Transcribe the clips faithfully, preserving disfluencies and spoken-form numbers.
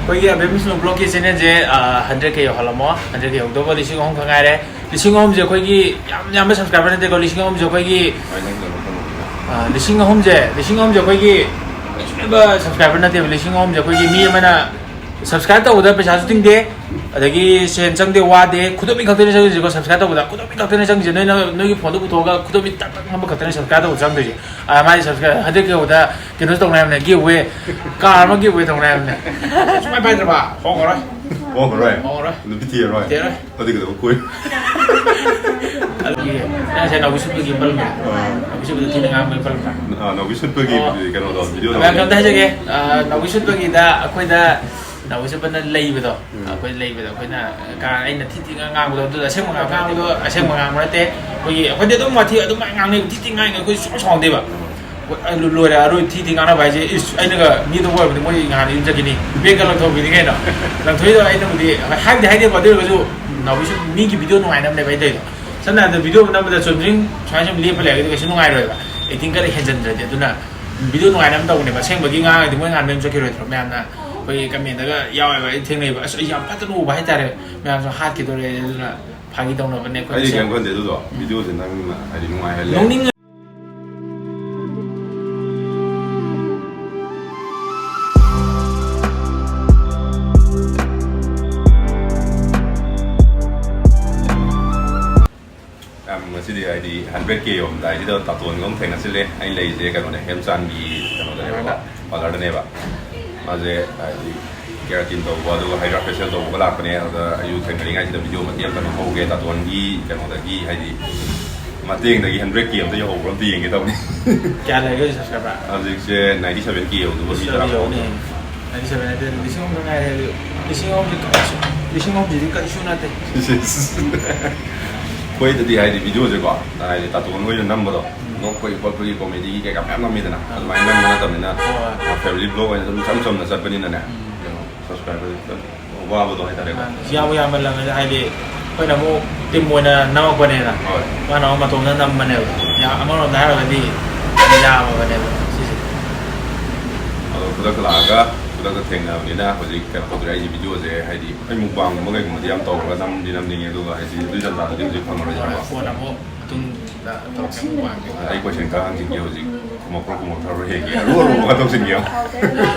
ꯑꯩꯈꯣꯏꯒꯤ ꯑꯕꯦꯝ ꯕꯤꯁꯅꯨ ꯕ꯭ꯂꯣꯒꯀꯤ ꯆꯦꯅꯦꯜꯁꯦ ꯍꯟꯗ꯭ꯔꯦꯗ ꯀꯦ ꯌꯧꯍꯜꯂꯝꯃꯣ꯫ ꯍꯟꯗ꯭ꯔꯦꯗ ꯀꯦ ꯌꯧꯗꯧꯕ ꯂꯤꯁꯤꯡ ꯑꯍꯨꯝ ꯈꯛ ꯉꯥꯏꯔꯦ꯫ ꯂꯤꯁꯤꯡ ꯑꯍꯨꯝꯁꯦ ꯑꯩꯈꯣꯏꯒꯤ ꯌꯥꯝ ꯌꯥꯝꯕ ꯁꯕꯁꯀ꯭ꯔꯥꯏꯕꯔ ꯅꯠꯇꯦꯀꯣ꯫ ꯂꯤꯁꯤꯡ ꯑꯍꯨꯝꯁꯦ ꯑꯩꯈꯣꯏꯒꯤ, ꯑ, ꯂꯤꯁꯤꯡ ꯑꯍꯨꯝꯁꯦ, ꯂꯤꯁꯤꯡ ꯑꯍꯨꯝꯁꯦ ꯑꯩꯈꯣꯏꯒꯤ ꯀꯩꯁꯨ ꯂꯩꯕ ꯁꯕꯁꯀ꯭ꯔꯥꯏꯕꯔ ꯅꯠꯇꯦꯕ꯫ ꯂꯤꯁꯤꯡ ꯑꯍꯨꯝꯁꯦ ꯑꯩꯈꯣꯏꯒꯤ ꯃꯤ ꯑꯃꯅ ꯁꯕꯁꯀ꯭ꯔꯥꯏꯕ ꯇꯧꯕꯗ ꯄꯩꯁꯥꯁꯨ ꯇꯤꯡꯗꯦ, ꯑꯗꯒꯤ ꯁꯦꯟ ꯆꯪꯗꯦ, ꯋꯥꯗꯦ, ꯈꯨꯗꯣꯝꯕꯤ ꯈꯛꯇꯅꯦ ꯆꯪꯗꯣꯏꯁꯦꯀꯣ꯫ ꯁꯕꯁꯀ꯭ꯔꯥꯏꯕ ꯇꯧꯕꯗ ꯈꯨꯗꯣꯝꯕꯤ ꯈꯛꯇꯅꯦ ꯆꯪꯗꯣꯏꯁꯦ꯫ ꯅꯣꯏꯅ ꯅꯣꯏꯒꯤ ꯐꯣꯟꯗꯣ ꯄꯨꯊꯣꯛꯑꯒ ꯈꯨꯗꯣꯝꯕꯤ ꯇꯛ ꯇꯛ ꯅꯝꯕ ꯈꯛꯇꯅꯦ ꯁꯕꯁꯀ꯭ꯔꯥꯏꯕ ꯇꯧꯕ ꯆꯪꯗꯣꯏꯁꯦ꯫ ꯑ, ꯃꯥꯏ ꯁꯕꯁꯀ꯭ꯔꯥꯏꯕ ꯍꯟꯗ꯭ꯔꯦꯗ ꯀꯦ ꯌꯧꯕꯗ ꯀꯩꯅꯣꯁꯨ ꯇꯧꯅꯤ ꯍꯥꯏꯕꯅꯦ, ꯒꯤꯐ ꯑꯋꯦ, ꯀꯥꯔ ꯑꯃ ꯒꯤꯐ ꯑꯋꯦ ꯇꯧꯅꯤ ꯍꯥꯏꯕꯅꯦ꯫ ꯁꯨꯃꯥꯏꯅ ꯄꯥꯏꯗ꯭ꯔꯕ ꯍꯣꯡꯉꯔꯣꯏ꯫ ꯍꯣꯡꯉꯔꯣꯏ? ꯍꯣꯡꯉꯔꯣꯏ꯫ ꯅꯨꯄꯤ ꯊꯤꯔꯔꯣꯏ? ꯊꯤꯔꯔꯣꯏ꯫ ꯑꯗꯨꯗꯤ ꯀꯩꯗꯧꯕ ꯀꯣꯏ? ꯑꯗꯨꯒꯤ ꯅꯪ ꯉꯁꯥꯏ ꯅꯥꯎꯕꯤ ꯁꯨꯠꯄꯒꯤ ꯄꯜꯂꯝꯕ꯫ ꯑꯥ꯫ ꯅꯥꯎꯕꯤ ꯁꯨꯠꯄꯗ ꯊꯤꯅ ꯉꯥꯡꯕꯒꯤ ꯄꯜꯂꯝꯕ꯫ ꯑꯥ, ꯅꯥꯎꯕꯤ ꯁꯨꯠꯄꯒꯤ ꯑꯣ꯫ ꯀꯩꯅꯣꯗꯣ, ꯚꯤꯗꯤꯑꯣꯗꯣ꯫ ꯑꯗꯨꯃꯥꯏꯅ ꯀꯩꯅꯣꯝꯇ ꯍꯥꯏꯖꯒꯦ꯫ ꯑꯥ, ꯅꯥꯎꯕꯤ ꯁꯨꯠꯄꯒꯤꯗ ꯑꯩꯈꯣꯏꯗ ꯅꯥꯎꯕꯤ ꯁꯨꯠꯄꯅ ꯂꯩꯕꯗꯣ, ꯎꯝ꯫ ꯑꯩꯈꯣꯏ ꯂꯩꯕꯗꯣ, ꯑꯩꯈꯣꯏꯅ ꯀꯥ-, ꯑꯩꯅ ꯊꯤ ꯊꯤ ꯉꯥꯡꯕꯗꯣ, ꯑꯗꯨꯗ ꯑꯁꯦꯡꯕ ꯉꯥꯡꯕꯗꯣ ꯑꯁꯦꯡꯕ ꯉꯥꯡꯕ ꯅꯠꯇꯦ꯫ ꯑꯩꯈꯣꯏꯒꯤ, ꯑꯩꯈꯣꯏꯗꯤ ꯑꯗꯨꯝ ꯋꯥꯊꯤ ꯑꯗꯨꯃꯥꯏꯅ ꯉꯥꯡꯅꯩ, ꯊꯤ ꯊꯤ ꯉꯥꯡꯉꯤ, ꯑꯩꯈꯣꯏ ꯁꯨꯡꯁꯥꯎ ꯁꯥꯎꯗꯦꯕ꯫ ꯍꯣꯏ, ꯑꯩ ꯂꯣꯏꯔꯦ, ꯑꯔꯣꯏ ꯊꯤ ꯊꯤ ꯉꯥꯡꯅꯕ ꯍꯥꯏꯁꯦ꯫ ꯏꯁ, ꯑꯩꯅꯒ ꯃꯤ ꯑꯇꯣꯞꯄ ꯑꯣꯏꯔꯕꯗꯤ ꯃꯣꯏ ꯉꯍꯥꯟ ꯌꯨꯝ ꯆꯠꯈꯤꯅꯤ, ꯕꯦꯛꯀ ꯂꯪꯊꯣꯛꯈꯤꯅꯤ ꯀꯩꯅꯣ꯫ ꯂꯪꯊꯣꯛꯏꯗꯣ ꯑꯩꯅꯕꯨꯗꯤ ꯍꯥꯏꯕꯗꯤ ꯍꯥꯏꯗꯦꯕ, ꯑꯗꯨ ꯑꯣꯏꯔꯒꯁꯨ ꯅꯥꯎꯕꯤꯁꯨ ꯃꯤꯒꯤ ꯚꯤꯗꯤꯑꯣ ꯅꯨꯡꯉꯥꯏꯅꯕꯅꯦꯕ ꯑꯩ ꯇꯧꯔꯤꯗꯣ꯫ ꯁꯝꯅ ꯍꯥꯏꯔꯕꯗ, ꯚꯤꯗꯤꯑꯣ ꯑꯃ ꯅꯝꯕꯗ ꯆꯨꯝꯗ꯭ꯔꯤꯡ ꯁꯨꯃꯥꯏꯅ ꯁꯨꯝ ꯂꯦꯞꯄ ꯂꯩꯔꯒꯗꯤ ꯀꯩꯁꯨ ꯅꯨꯡꯉꯥꯏꯔꯣꯏꯕ, ꯑꯦꯛꯇꯤꯡ ꯈꯔ ꯍꯦꯟꯖꯟꯗ꯭ꯔꯗꯤ꯫ ꯑꯗꯨꯅ ꯚꯤꯗꯤꯑꯣ ꯅꯨꯡꯉꯥꯏꯅꯕ ꯇꯧꯕꯅꯦꯕ꯫ ꯑꯁꯦꯡꯕꯒꯤ ꯉꯥꯡꯉꯗꯤ ꯃꯣꯏ ꯉꯥꯟꯕ ꯑꯗꯨꯝ ꯆꯠꯈꯤꯔꯣꯏꯗ꯭ꯔꯣ? ꯃꯌꯥꯝꯅ ꯑꯩꯈꯣꯏꯒꯤ ꯀꯃꯦꯟꯗꯒ ꯌꯥꯎꯋꯦꯕ, ꯑꯩ ꯊꯦꯡꯅꯩꯕ, "ꯑꯁ, ꯑꯩ ꯌꯥꯝ ꯐꯠꯇꯅ ꯎꯕ ꯍꯥꯏꯇꯥꯔꯦ, ꯃꯌꯥꯝꯁꯨ ꯍꯥꯠꯈꯤꯗꯣꯔꯦ", ꯑꯗꯨꯅ ꯐꯥꯒꯤ ꯇꯧꯅꯕꯅꯦ ꯑꯩꯈꯣꯏ ꯑꯩꯗꯤ ꯃꯁꯦꯟ꯫ ꯀꯩꯝ ꯈꯟꯗꯦ ꯑꯗꯨꯗꯣ꯫ ꯚꯤꯗꯤꯑꯣꯁꯦ ꯅꯪꯅ ꯍꯥꯏꯗꯤ ꯅꯨꯡꯉꯥꯏꯍꯜꯂꯦ꯫ ꯅꯣꯛꯅꯤꯡ- ꯌꯥꯝ ꯉꯁꯤꯗꯤ ꯍꯥꯏꯗꯤ ꯍꯟꯗ꯭ꯔꯦꯗ ꯀꯦ ꯌꯧꯔꯝꯗꯥꯏꯁꯤꯗ ꯇꯥꯇꯣꯟꯒ ꯑꯃꯨꯛ ꯊꯦꯡꯅꯁꯤꯜꯂꯦ꯫ ꯑꯩꯅ ꯂꯩꯔꯤꯁꯦ ꯀꯩꯅꯣꯅꯦ, ꯍꯦꯝꯆꯥꯟꯒꯤ ꯀꯩꯅꯣꯗꯅꯦꯕꯀꯣ, ꯄꯥꯔꯂꯔꯗꯅꯦꯕ꯫ ꯃꯥꯁꯦ ꯍꯥꯏꯗꯤ ꯀꯦꯔꯥꯇꯤꯟ ꯇꯧꯕ, ꯑꯗꯨꯒ ꯍꯥꯏꯗ꯭ꯔꯥ ꯐꯦꯁꯤꯌꯦꯜ ꯇꯧꯕꯒ ꯂꯥꯛꯄꯅꯦ꯫ ꯑꯗꯨꯗ ꯑꯩꯁꯨ ꯊꯦꯡꯅꯔꯤꯉꯩꯁꯤꯗ ꯚꯤꯗꯤꯑꯣ ꯃꯇꯦꯛ ꯑꯃꯇꯪ ꯅꯝꯍꯧꯒꯦ, ꯇꯥꯇꯣꯟꯒꯤ ꯀꯩꯅꯣꯗꯒꯤ ꯍꯥꯏꯗꯤ ꯃꯇꯦꯡꯗꯒꯤ ꯍꯟꯗ꯭ꯔꯦꯗ ꯀꯦ ꯑꯝꯇ ꯌꯧꯍꯧꯕ꯭ꯔꯥ ꯑꯝꯇ ꯌꯦꯡꯒꯦ ꯇꯧꯕꯅꯤ꯫ ꯀꯌꯥ ꯂꯩꯔꯒꯦ ꯍꯧꯖꯤꯛ ꯁꯕꯁꯀ꯭ꯔꯥꯏꯕꯔ? ꯍꯧꯖꯤꯛꯁꯦ ꯅꯥꯏꯟꯇꯤ ꯁꯚꯦꯟ ꯀꯦ ꯌꯧꯗꯧꯕ ꯃꯤ ꯏꯁ, ꯇꯔꯥ ꯑꯗꯨ ꯌꯧꯅꯤ꯫ ꯐꯥꯎꯗꯧꯕ꯫ ꯅꯥꯏꯟꯇꯤ ꯁꯚꯦꯟ ꯅꯠꯇꯦ, ꯂꯤꯁꯤꯡ ꯑꯍꯨꯝ ꯈꯛ ꯉꯥꯏꯔꯦ꯫ ꯂꯤꯁꯤꯡ ꯑꯍꯨꯝꯁꯤꯗꯤ ꯀꯔꯤꯁꯨ, ꯂꯤꯁꯤꯡ ꯑꯍꯨꯝꯁꯤꯗꯤ ꯀꯔꯤꯁꯨ ꯅꯠꯇꯦ꯫ ꯑꯩꯈꯣꯏꯗꯗꯤ ꯍꯥꯏꯗꯤ ꯚꯤꯗꯤꯑꯣꯁꯦꯀꯣ, ꯍꯥꯏꯗꯤ ꯇꯥꯇꯣꯟ ꯍꯣꯏꯅ ꯅꯝꯕꯗꯣ, ꯎꯝ꯫ ꯅꯣꯛꯄꯒꯤ ꯈꯣꯠꯄꯒꯤ ꯀꯣꯃꯦꯗꯤꯒꯤ ꯀꯩꯀꯥ ꯃꯌꯥꯝ ꯅꯝꯃꯤꯗꯅ, ꯑꯥ꯫ ꯑꯗꯨꯃꯥꯏꯅ ꯅꯝꯕ ꯅꯠꯇꯕꯅꯤꯅ, ꯍꯣꯏ, ꯍꯣꯏ꯫ ꯐꯦꯃꯤꯂꯤ ꯕ꯭ꯂꯣꯒ ꯑꯣꯏꯅ ꯑꯗꯨꯝ ꯏꯆꯝ ꯆꯝꯅ ꯆꯠꯄꯅꯤꯅꯅꯦ, ꯎꯝ꯫ ꯀꯩꯅꯣ, ꯁꯕꯁꯀ꯭ꯔꯥꯏꯕꯔ ꯈꯤꯇꯪ ꯋꯥꯕꯗꯣ ꯍꯥꯏꯇꯥꯔꯦꯀꯣ꯫ ꯑꯥ, ꯌꯥꯝꯕꯨ ꯌꯥꯝꯃꯜꯂꯕꯅꯤꯗ, ꯍꯥꯏꯗꯤ ꯑꯩꯈꯣꯏꯅ ꯑꯃꯨꯛ ꯇꯤꯝ ꯑꯣꯏꯅ ꯅꯝꯃꯛꯄꯅꯦꯅ, ꯍꯣꯏ꯫ ꯃꯥꯅ ꯑꯃꯨꯛ ꯃꯇꯣꯝꯇ ꯅꯝꯕꯅꯦꯕ꯫ ꯌꯥ-, ꯑꯃꯔꯣꯝꯗ ꯍꯥꯏꯔꯒꯗꯤ ꯌꯥꯝꯃꯕꯅꯦꯕ ꯁꯤꯁꯦ꯫ ꯑꯗꯣ ꯈꯨꯗꯛꯇ ꯂꯥꯛꯑꯒ ꯊꯦꯡꯅꯕꯅꯤꯅ ꯍꯧꯖꯤꯛ ꯀꯩꯅꯣ ꯇꯧꯗ꯭ꯔꯦ꯫ ꯑꯩꯒꯤ ꯚꯤꯗꯤꯑꯣꯁꯦ ꯍꯥꯏꯗꯤ ꯑꯩ ꯃꯨꯛꯕꯥꯡꯒꯨꯝꯕ ꯀꯩꯒꯨꯝꯕꯗꯤ ꯌꯥꯝ ꯇꯧꯔꯒ ꯅꯝꯗꯤ ꯅꯝꯅꯤꯡꯉꯦ, ꯑꯗꯨꯒ ꯍꯥꯏꯗꯤ ꯑꯗꯨꯒꯤ ꯇꯟꯖꯥꯗꯨꯗꯤ ꯍꯧꯖꯤꯛ ꯐꯪꯉꯔꯣꯏꯗꯅꯀꯣ꯫ ꯀꯣꯟꯅ ꯑꯃꯨꯛ ꯃꯇꯨꯡꯗ ꯇꯧꯔꯛꯀꯦ ꯃꯨꯛꯕꯥꯡꯒꯤ꯫ ꯑꯩ ꯀꯣꯏꯁꯟ ꯈꯔ ꯍꯪꯖꯤꯟꯒꯦ ꯍꯧꯖꯤꯛ꯫ ꯈꯨꯝꯃꯛꯄ꯭ꯔꯣ ꯈꯨꯝꯃꯛꯇ꯭ꯔꯕ꯭ꯔꯣ ꯌꯦꯡꯒꯦ꯫ ꯑꯔꯨ ꯑꯔꯨꯕ ꯈꯔ ꯇꯧꯁꯤꯟꯒꯦ꯫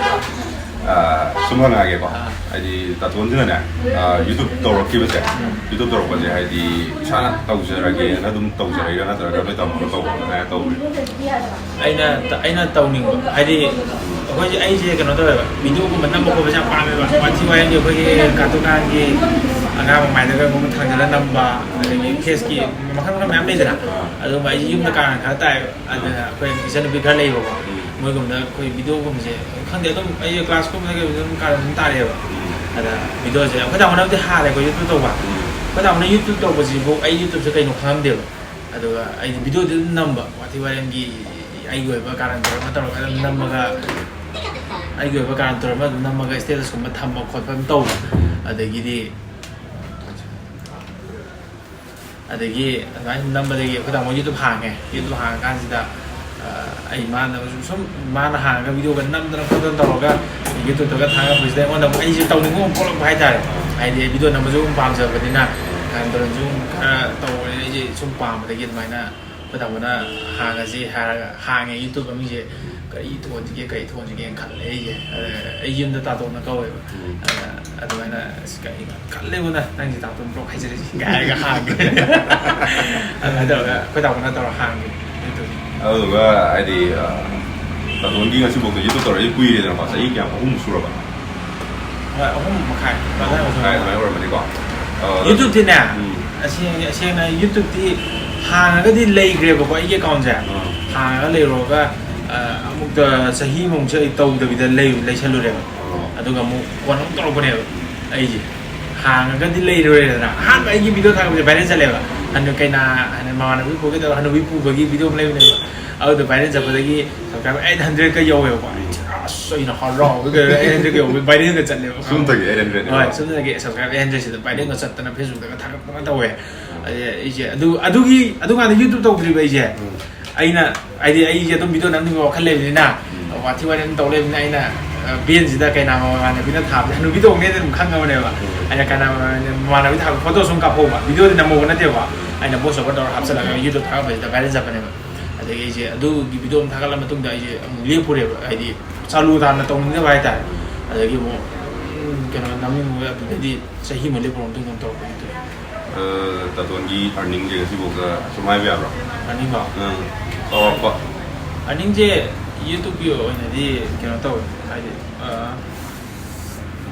ꯑꯥ, ꯁꯨꯝ ꯍꯪꯉꯛꯑꯒꯦꯀꯣ꯫ ꯑꯥ꯫ ꯍꯥꯏꯗꯤ ꯇꯥꯇꯣꯟꯁꯤꯅꯅꯦ, ꯑꯥ, YouTube ꯇꯧꯔꯛꯈꯤꯕꯁꯦ, YouTube ꯇꯧꯔꯛꯄꯁꯦ ꯍꯥꯏꯗꯤ ꯏꯁꯥꯅ ꯇꯧꯖꯔꯒꯦꯅ ꯑꯗꯨꯝ ꯇꯧꯖꯔꯛꯏꯔꯥ, ꯅꯠꯇ꯭ꯔꯒ ꯅꯣꯏ ꯇꯥꯃꯣꯅ ꯇꯧꯕꯅ ꯇꯧꯔꯤꯔꯣ? ꯑꯩꯅ ꯇ-, ꯑꯩꯅ ꯇꯧꯅꯤꯡꯕ ꯍꯥꯏꯗꯤ ꯑꯩꯈꯣꯏꯁꯦ, ꯑꯩꯁꯦ ꯀꯩꯅꯣ ꯇꯧꯋꯦꯕ, ꯚꯤꯗꯤꯑꯣꯒꯨꯝꯕ ꯅꯝꯕ ꯈꯣꯠꯄꯁꯦ ꯌꯥꯝ ꯄꯥꯝꯃꯦꯕ꯫ ꯋꯥꯊꯤ ꯋꯥꯔꯦꯝꯒꯤ ꯑꯩꯈꯣꯏꯒꯤ ꯀꯥꯇꯨ ꯀꯥꯔꯟꯒꯤ ꯑꯉꯥꯡ ꯃꯃꯥꯏꯗꯒ ꯊꯥꯡꯖꯜꯂ ꯅꯝꯕ, ꯑꯗꯒꯤ ꯐꯦꯁꯀꯤ ꯃꯈꯜ ꯃꯈꯜ ꯃꯌꯥꯝ ꯂꯩꯗꯅ꯫ ꯑꯗꯨꯒꯨꯝꯕ ꯑꯩꯁꯦ ꯌꯨꯝꯗ ꯀꯥꯔꯟ ꯈꯔ ꯇꯥꯏꯑꯕ꯫ ꯑꯗꯨꯅ ꯑꯩꯈꯣꯏ ꯏꯆꯟꯅꯨꯄꯤ ꯈꯔ ꯂꯩꯌꯦꯕꯀꯣ, ꯎꯝ꯫ ꯃꯣꯏꯒꯨꯝꯕꯗ ꯑꯩꯈꯣꯏ ꯚꯤꯗꯤꯑꯣꯒꯨꯝꯕꯁꯦ, ꯈꯪꯗꯦ, ꯑꯗꯨꯝ ꯑꯩ ꯀ꯭ꯂꯥꯁꯀꯨꯝꯕꯗ ꯀꯩꯒꯨꯝꯕꯗ ꯑꯗꯨꯝ ꯀꯥꯔꯟ ꯑꯗꯨꯝ ꯇꯥꯔꯛꯑꯦꯕ꯫ ꯎꯝ꯫ ꯑꯗ ꯚꯤꯗꯤꯑꯣꯁꯦ ꯑꯩꯈꯣꯏ ꯇꯥꯃꯣꯅꯕꯨꯗꯤ ꯍꯥꯜꯂꯦꯀꯣ YouTube ꯇꯧꯕ꯫ ꯎꯝ꯫ ꯑꯩꯈꯣꯏ ꯇꯥꯃꯣꯅ YouTube ꯇꯧꯕꯁꯤꯕꯨ ꯑꯩ YouTubeꯁꯦ ꯀꯩꯅꯣ ꯈꯪꯉꯝꯗꯦꯕ꯫ ꯑꯗꯨꯒ ꯑꯩꯗꯤ ꯚꯤꯗꯤꯑꯣꯗꯤ ꯑꯗꯨꯝ ꯅꯝꯕ, ꯋꯥꯊꯤ ꯋꯥꯔꯦꯝꯒꯤ ꯑꯩꯒꯤ ꯑꯣꯏꯕ ꯀꯥꯔꯟ ꯇꯧꯔꯒ ꯇꯧꯔꯒ ꯑꯗꯨꯝ ꯅꯝꯃꯒ, ꯑꯩꯒꯤ ꯑꯣꯏꯕ ꯀꯥꯔꯟ ꯇꯧꯔꯒ ꯑꯗꯨꯝ ꯅꯝꯃꯒ statusꯀꯨꯝꯕ ꯊꯝꯕ ꯈꯣꯠꯄ ꯑꯗꯨꯝ ꯇꯧꯕ꯫ ꯑꯗꯒꯤꯗꯤ ꯑꯗꯒꯤ ꯑꯗꯨꯃꯥꯏꯅ ꯅꯝꯕꯗꯒꯤ ꯑꯩꯈꯣꯏ ꯇꯥꯃꯣ YouTube ꯍꯥꯡꯉꯦ꯫ YouTube ꯍꯥꯡꯉꯀꯥꯟꯁꯤꯗ, ꯑ, ꯑꯩ ꯃꯥꯅ ꯁꯨꯝ, ꯃꯥꯅ ꯍꯥꯡꯉꯒ ꯚꯤꯗꯤꯑꯣꯒ ꯅꯝꯗꯅ ꯈꯣꯠꯇꯅ ꯇꯧꯔꯒ YouTubeꯇꯒ ꯊꯥꯒꯠꯄꯁꯤꯗ ꯑꯩꯉꯣꯟꯗ ꯑꯃꯨꯛ ꯑꯩꯁꯦ ꯇꯧꯅꯤꯡꯕ ꯑꯃꯨꯛ ꯄꯣꯛꯂꯛꯄ ꯍꯥꯏꯇꯥꯔꯦ꯫ ꯍꯥꯏꯗꯤ ꯑꯩ ꯚꯤꯗꯤꯑꯣ ꯅꯝꯕꯁꯨ ꯑꯗꯨꯝ ꯄꯥꯝꯖꯕꯅꯤꯅ, ꯀꯥꯔꯟ ꯇꯨꯔꯟꯁꯨ ꯑꯗꯨꯝ ꯈꯔ ꯇꯧꯕꯅꯤꯅ ꯑꯩꯁꯦ ꯁꯨꯝ ꯄꯥꯝꯕꯗꯒꯤ ꯑꯗꯨꯃꯥꯏꯅ ꯑꯩꯈꯣꯏ ꯇꯥꯃꯣꯅ ꯍꯥꯡꯉꯁꯤ ꯍꯥꯏꯔꯒ ꯍꯥꯡꯉꯦ YouTube ꯃꯃꯤꯡꯁꯦ꯫ ꯀꯔꯤ ꯊꯣꯟꯁꯤꯒꯦ, ꯀꯔꯤ ꯊꯣꯟꯁꯤꯒꯦꯅ ꯈꯜꯂꯦ ꯑꯩꯁꯦ꯫ ꯑꯗ ꯑꯩ ꯌꯨꯝꯗ ꯇꯥꯇꯣꯟꯅ ꯀꯧꯋꯦꯕ꯫ ꯎꯝ꯫ ꯑꯗ ꯑꯗꯨꯃꯥꯏꯅ, "ꯑꯁ, ꯀꯔꯤ ꯈꯜꯂꯦꯕꯣ ꯅꯪ, ꯅꯪꯁꯦ ꯇꯥꯇꯣꯟ vlog ꯍꯥꯏꯖꯔꯤꯁꯦ?" ꯀꯥꯏꯔꯒ ꯍꯥꯡꯉꯦ꯫ ꯑꯗꯨꯃꯥꯏꯅ ꯇꯧꯔꯒ ꯑꯩꯈꯣꯏ ꯇꯥꯃꯣꯅ ꯇꯧꯔ ꯍꯥꯡꯉꯦ YouTube꯫ ꯑꯗꯨꯗꯨꯒ ꯍꯥꯏꯗꯤ, ꯑ, ꯇꯥꯇꯣꯟꯒꯤ ꯉꯁꯤꯐꯥꯎꯗ YouTube ꯇꯧꯔꯛꯏꯁꯦ ꯀꯨꯏꯔꯦꯗꯅꯀꯣ, ꯆꯍꯤ ꯀꯌꯥ, ꯑꯍꯨꯝ ꯁꯨꯔꯕ? ꯍꯣꯏ, ꯑꯍꯨꯝ ꯃꯈꯥꯏ꯫ ꯑꯍꯨꯝ ꯃꯈꯥꯏ ꯑꯗꯨꯃꯥꯏꯅ ꯑꯣꯏꯔꯝꯃꯅꯤꯀꯣ꯫ ꯑ, ꯑꯗꯨ YouTubeꯇꯤꯅꯦ, ꯎꯝ꯫ ꯑꯁꯦꯡ-, ꯑꯁꯦꯡꯅ YouTubeꯇꯤ ꯍꯥꯡꯉꯒꯗꯤ ꯂꯩꯈ꯭ꯔꯦꯕꯀꯣ, ꯑꯩꯒꯤ accountꯁꯦ꯫ ꯑꯥ꯫ ꯍꯥꯡꯉꯒ ꯂꯩꯔꯨꯔꯒ, ꯑ, ꯑꯃꯨꯛꯇ ꯆꯍꯤ ꯑꯃꯃꯨꯛꯁꯦ ꯑꯩ ꯇꯧꯗꯕꯤꯗ ꯂꯩ-, ꯂꯩꯁꯜꯂꯨꯔꯦꯕ꯫ ꯑꯥ꯫ ꯑꯗꯨꯒ ꯑꯃꯨꯛ ꯀꯣꯟꯅ ꯑꯃꯨꯛ ꯇꯧꯔꯛꯄꯅꯦꯕ ꯑꯩꯁꯦ꯫ ꯍꯥꯡꯉꯒꯗꯤ ꯂꯩꯔꯨꯔꯦꯗꯅ꯫ ꯑꯍꯥꯟꯕ ꯑꯩꯒꯤ video ꯊꯥꯒꯠꯄꯁꯦ viral ꯆꯠꯂꯦꯕ꯫ ꯍꯅꯨ ꯀꯩꯅꯥ, ꯍꯅꯨ ꯃꯃꯥꯟꯅꯕꯤ ꯄꯨꯒꯦ ꯇꯧꯔꯒ ꯍꯅꯨꯕꯤ ꯄꯨꯕꯒꯤ video ꯑꯃ ꯂꯩꯕꯅꯦꯕ꯫ ꯑꯗꯨꯗꯣ viral ꯆꯠꯄꯗꯒꯤ subscriber eight hundredꯀ ꯌꯧꯋꯦꯕꯀꯣ꯫ ꯑꯁ, ꯑꯩꯅ ꯍꯔꯥꯎꯕꯒ eight hundredꯀ ꯌꯧꯕ, viralꯒ ꯆꯠꯂꯦꯕ꯫ ꯁꯨꯝꯇꯒꯤ eight hundred ꯍꯣꯏ, ꯅꯦꯕ꯫ ꯁꯨꯝꯇꯒꯤ subscriber eight hundredꯁꯤꯗ viralꯒ ꯆꯠꯇꯅ Facebookꯇꯒ ꯊꯥꯒꯠꯇꯅ ꯇꯧꯋꯦ꯫ ꯑꯗꯩ ꯑꯩꯁꯦ ꯑꯗꯨ, ꯑꯗꯨꯒꯤ, ꯑꯗꯨꯀꯥꯟꯗ YouTube ꯇꯧꯗ꯭ꯔꯤꯕ ꯑꯩꯁꯦ꯫ ꯎꯝ꯫ ꯑꯩꯅ, ꯍꯥꯏꯗꯤ ꯑꯩꯁꯦ ꯑꯗꯨꯝ video ꯅꯝꯅꯤꯡꯕ ꯋꯥꯈꯜ ꯂꯩꯕꯅꯤꯅ, ꯎꯝ꯫ ꯋꯥꯊꯤ ꯋꯥꯔꯦꯝ ꯇꯧ ꯂꯩꯕꯅꯤꯅ ꯑꯩꯅ ꯕꯦꯟꯁꯤꯗ ꯀꯩꯅꯥ ꯃꯃꯥꯟꯅꯕꯤꯅ ꯊꯥꯕꯁꯦ ꯍꯅꯨꯕꯤ ꯇꯣꯡꯅꯦꯅ ꯑꯗꯨꯝ ꯈꯪꯉꯕꯅꯦꯕ꯫ ꯑꯩꯅ ꯀꯩꯅꯥ ꯃꯃꯥꯟꯅꯕꯤ ꯊꯥꯕ ꯐꯣꯇꯣ ꯁꯨꯝ ꯀꯥꯞꯍꯧꯕ, ꯚꯤꯗꯤꯑꯣꯗꯤ ꯅꯝꯍꯧꯕ ꯅꯠꯇꯦꯕ꯫ ꯑꯩꯅ ꯚꯣꯏꯁ ꯑꯣꯚꯔ ꯇꯧꯔ ꯍꯥꯞꯆꯤꯜꯂꯒ ꯌꯨꯇ꯭ꯌꯨꯕ ꯊꯥꯒꯠꯄꯁꯤꯗ ꯚꯥꯏꯔꯦꯜ ꯆꯠꯄꯅꯦꯕ꯫ ꯑꯗꯒꯤ ꯑꯩꯁꯦ ꯑꯗꯨꯒꯤ ꯚꯤꯗꯤꯑꯣ ꯑꯃ ꯊꯥꯒꯠꯂ ꯃꯇꯨꯡꯗ ꯑꯩꯁꯦ ꯑꯃꯨꯛ ꯂꯦꯞꯄꯨꯔꯦꯕ, ꯍꯥꯏꯗꯤ ꯆꯥꯂꯨ ꯇꯥꯅ ꯇꯧꯅꯤꯡꯗꯕ ꯍꯥꯏꯇꯥꯔꯦ꯫ ꯑꯗꯒꯤ ꯑꯃꯨꯛ ꯎꯝ, ꯀꯩꯅꯣ ꯅꯝꯅꯤꯡꯕ, ꯑꯗꯨꯗꯩꯗꯤ ꯆꯍꯤ ꯑꯃ ꯂꯦꯞꯄꯨꯔ ꯃꯇꯨꯡꯗ ꯑꯃꯨꯛ ꯇꯧꯔꯛꯄꯅꯦ꯫ ꯑ, ꯇꯥꯇꯣꯟꯒꯤ ꯑꯥꯔꯅꯤꯡꯁꯦ ꯉꯁꯤꯐꯥꯎꯗ ꯁꯨꯝ ꯍꯥꯏꯕ ꯌꯥꯕ꯭ꯔꯣ? ꯑꯥꯔꯅꯤꯡꯂꯣ? ꯎꯝ꯫ ꯆꯥꯎꯔꯥꯛꯄ꯫ ꯑꯥꯔꯅꯤꯡꯁꯦ YouTube-ꯀꯤ ꯑꯣꯏꯅꯗꯤ ꯀꯩꯅꯣ ꯇꯧꯋꯦ, ꯍꯥꯏꯗꯤ, ꯑ,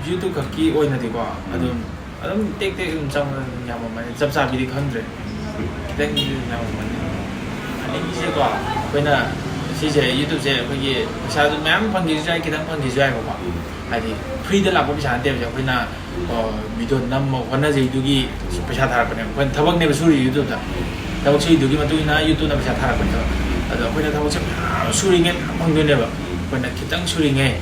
YouTube ꯈꯛꯀꯤ ꯑꯣꯏꯅꯗꯤꯀꯣ, ꯎꯝ꯫ ꯑꯗꯨꯝ, ꯑꯗꯨꯝ ꯇꯦꯛ ꯇꯦꯛ ꯑꯗꯨꯝ ꯆꯪꯕꯗ ꯑꯗꯨꯝ ꯌꯥꯝꯃꯝꯃꯅꯤ, ꯆꯞ ꯆꯥꯕꯤꯗꯤ ꯈꯪꯗ꯭ꯔꯦ, ꯈꯤꯇꯪꯗꯤ ꯑꯗꯨꯝ ꯌꯥꯝꯃꯝꯃꯅꯤ꯫ ꯑꯥꯔꯅꯤꯡꯁꯦꯀꯣ, ꯑꯩꯈꯣꯏꯅ ꯁꯤꯁꯦ, YouTube-ꯁꯦ ꯑꯩꯈꯣꯏꯒꯤ ꯄꯩꯁꯥꯁꯨ ꯃꯌꯥꯝ ꯐꯪꯈꯤꯕꯁꯨ ꯌꯥꯏ, ꯈꯤꯇꯪ ꯐꯪꯈꯤꯕꯁꯨ ꯌꯥꯏꯕꯀꯣ, ꯎꯝ꯫ ꯍꯥꯏꯗꯤ ꯐ꯭ꯔꯤꯗ ꯂꯥꯛꯄ ꯄꯩꯁꯥ ꯅꯠꯇꯦꯕ, ꯑꯩꯈꯣꯏꯅ ꯎꯝ꯫ ꯚꯤꯗꯤꯑꯣ ꯅꯝꯕ ꯍꯣꯠꯅꯖꯩꯗꯨꯒꯤ ꯎꯝ꯫ ꯄꯩꯁꯥ ꯊꯥꯔꯛꯄꯅꯦꯕ꯫ ꯑꯩꯈꯣꯏꯅ ꯊꯕꯛꯅꯦꯕ ꯁꯨꯔꯤ YouTube-ꯇ꯫ ꯎꯝ꯫ ꯊꯕꯛ ꯁꯨꯔꯤꯗꯨꯒꯤ ꯃꯇꯨꯡ ꯏꯟꯅ YouTube-ꯅ ꯄꯩꯁꯥ ꯊꯥꯔꯛꯄꯅꯦꯕ꯫ ꯎꯝ꯫ ꯑꯗꯣ ꯑꯩꯈꯣꯏꯅ ꯊꯕꯛꯁꯦ ꯃꯌꯥꯝ ꯁꯨꯔꯤꯉꯩ ꯃꯌꯥꯝ ꯐꯪꯗꯣꯏꯅꯦꯕ꯫ ꯎꯝ꯫ ꯑꯩꯈꯣꯏꯅ ꯈꯤꯇꯪ ꯁꯨꯔꯤꯉꯩ,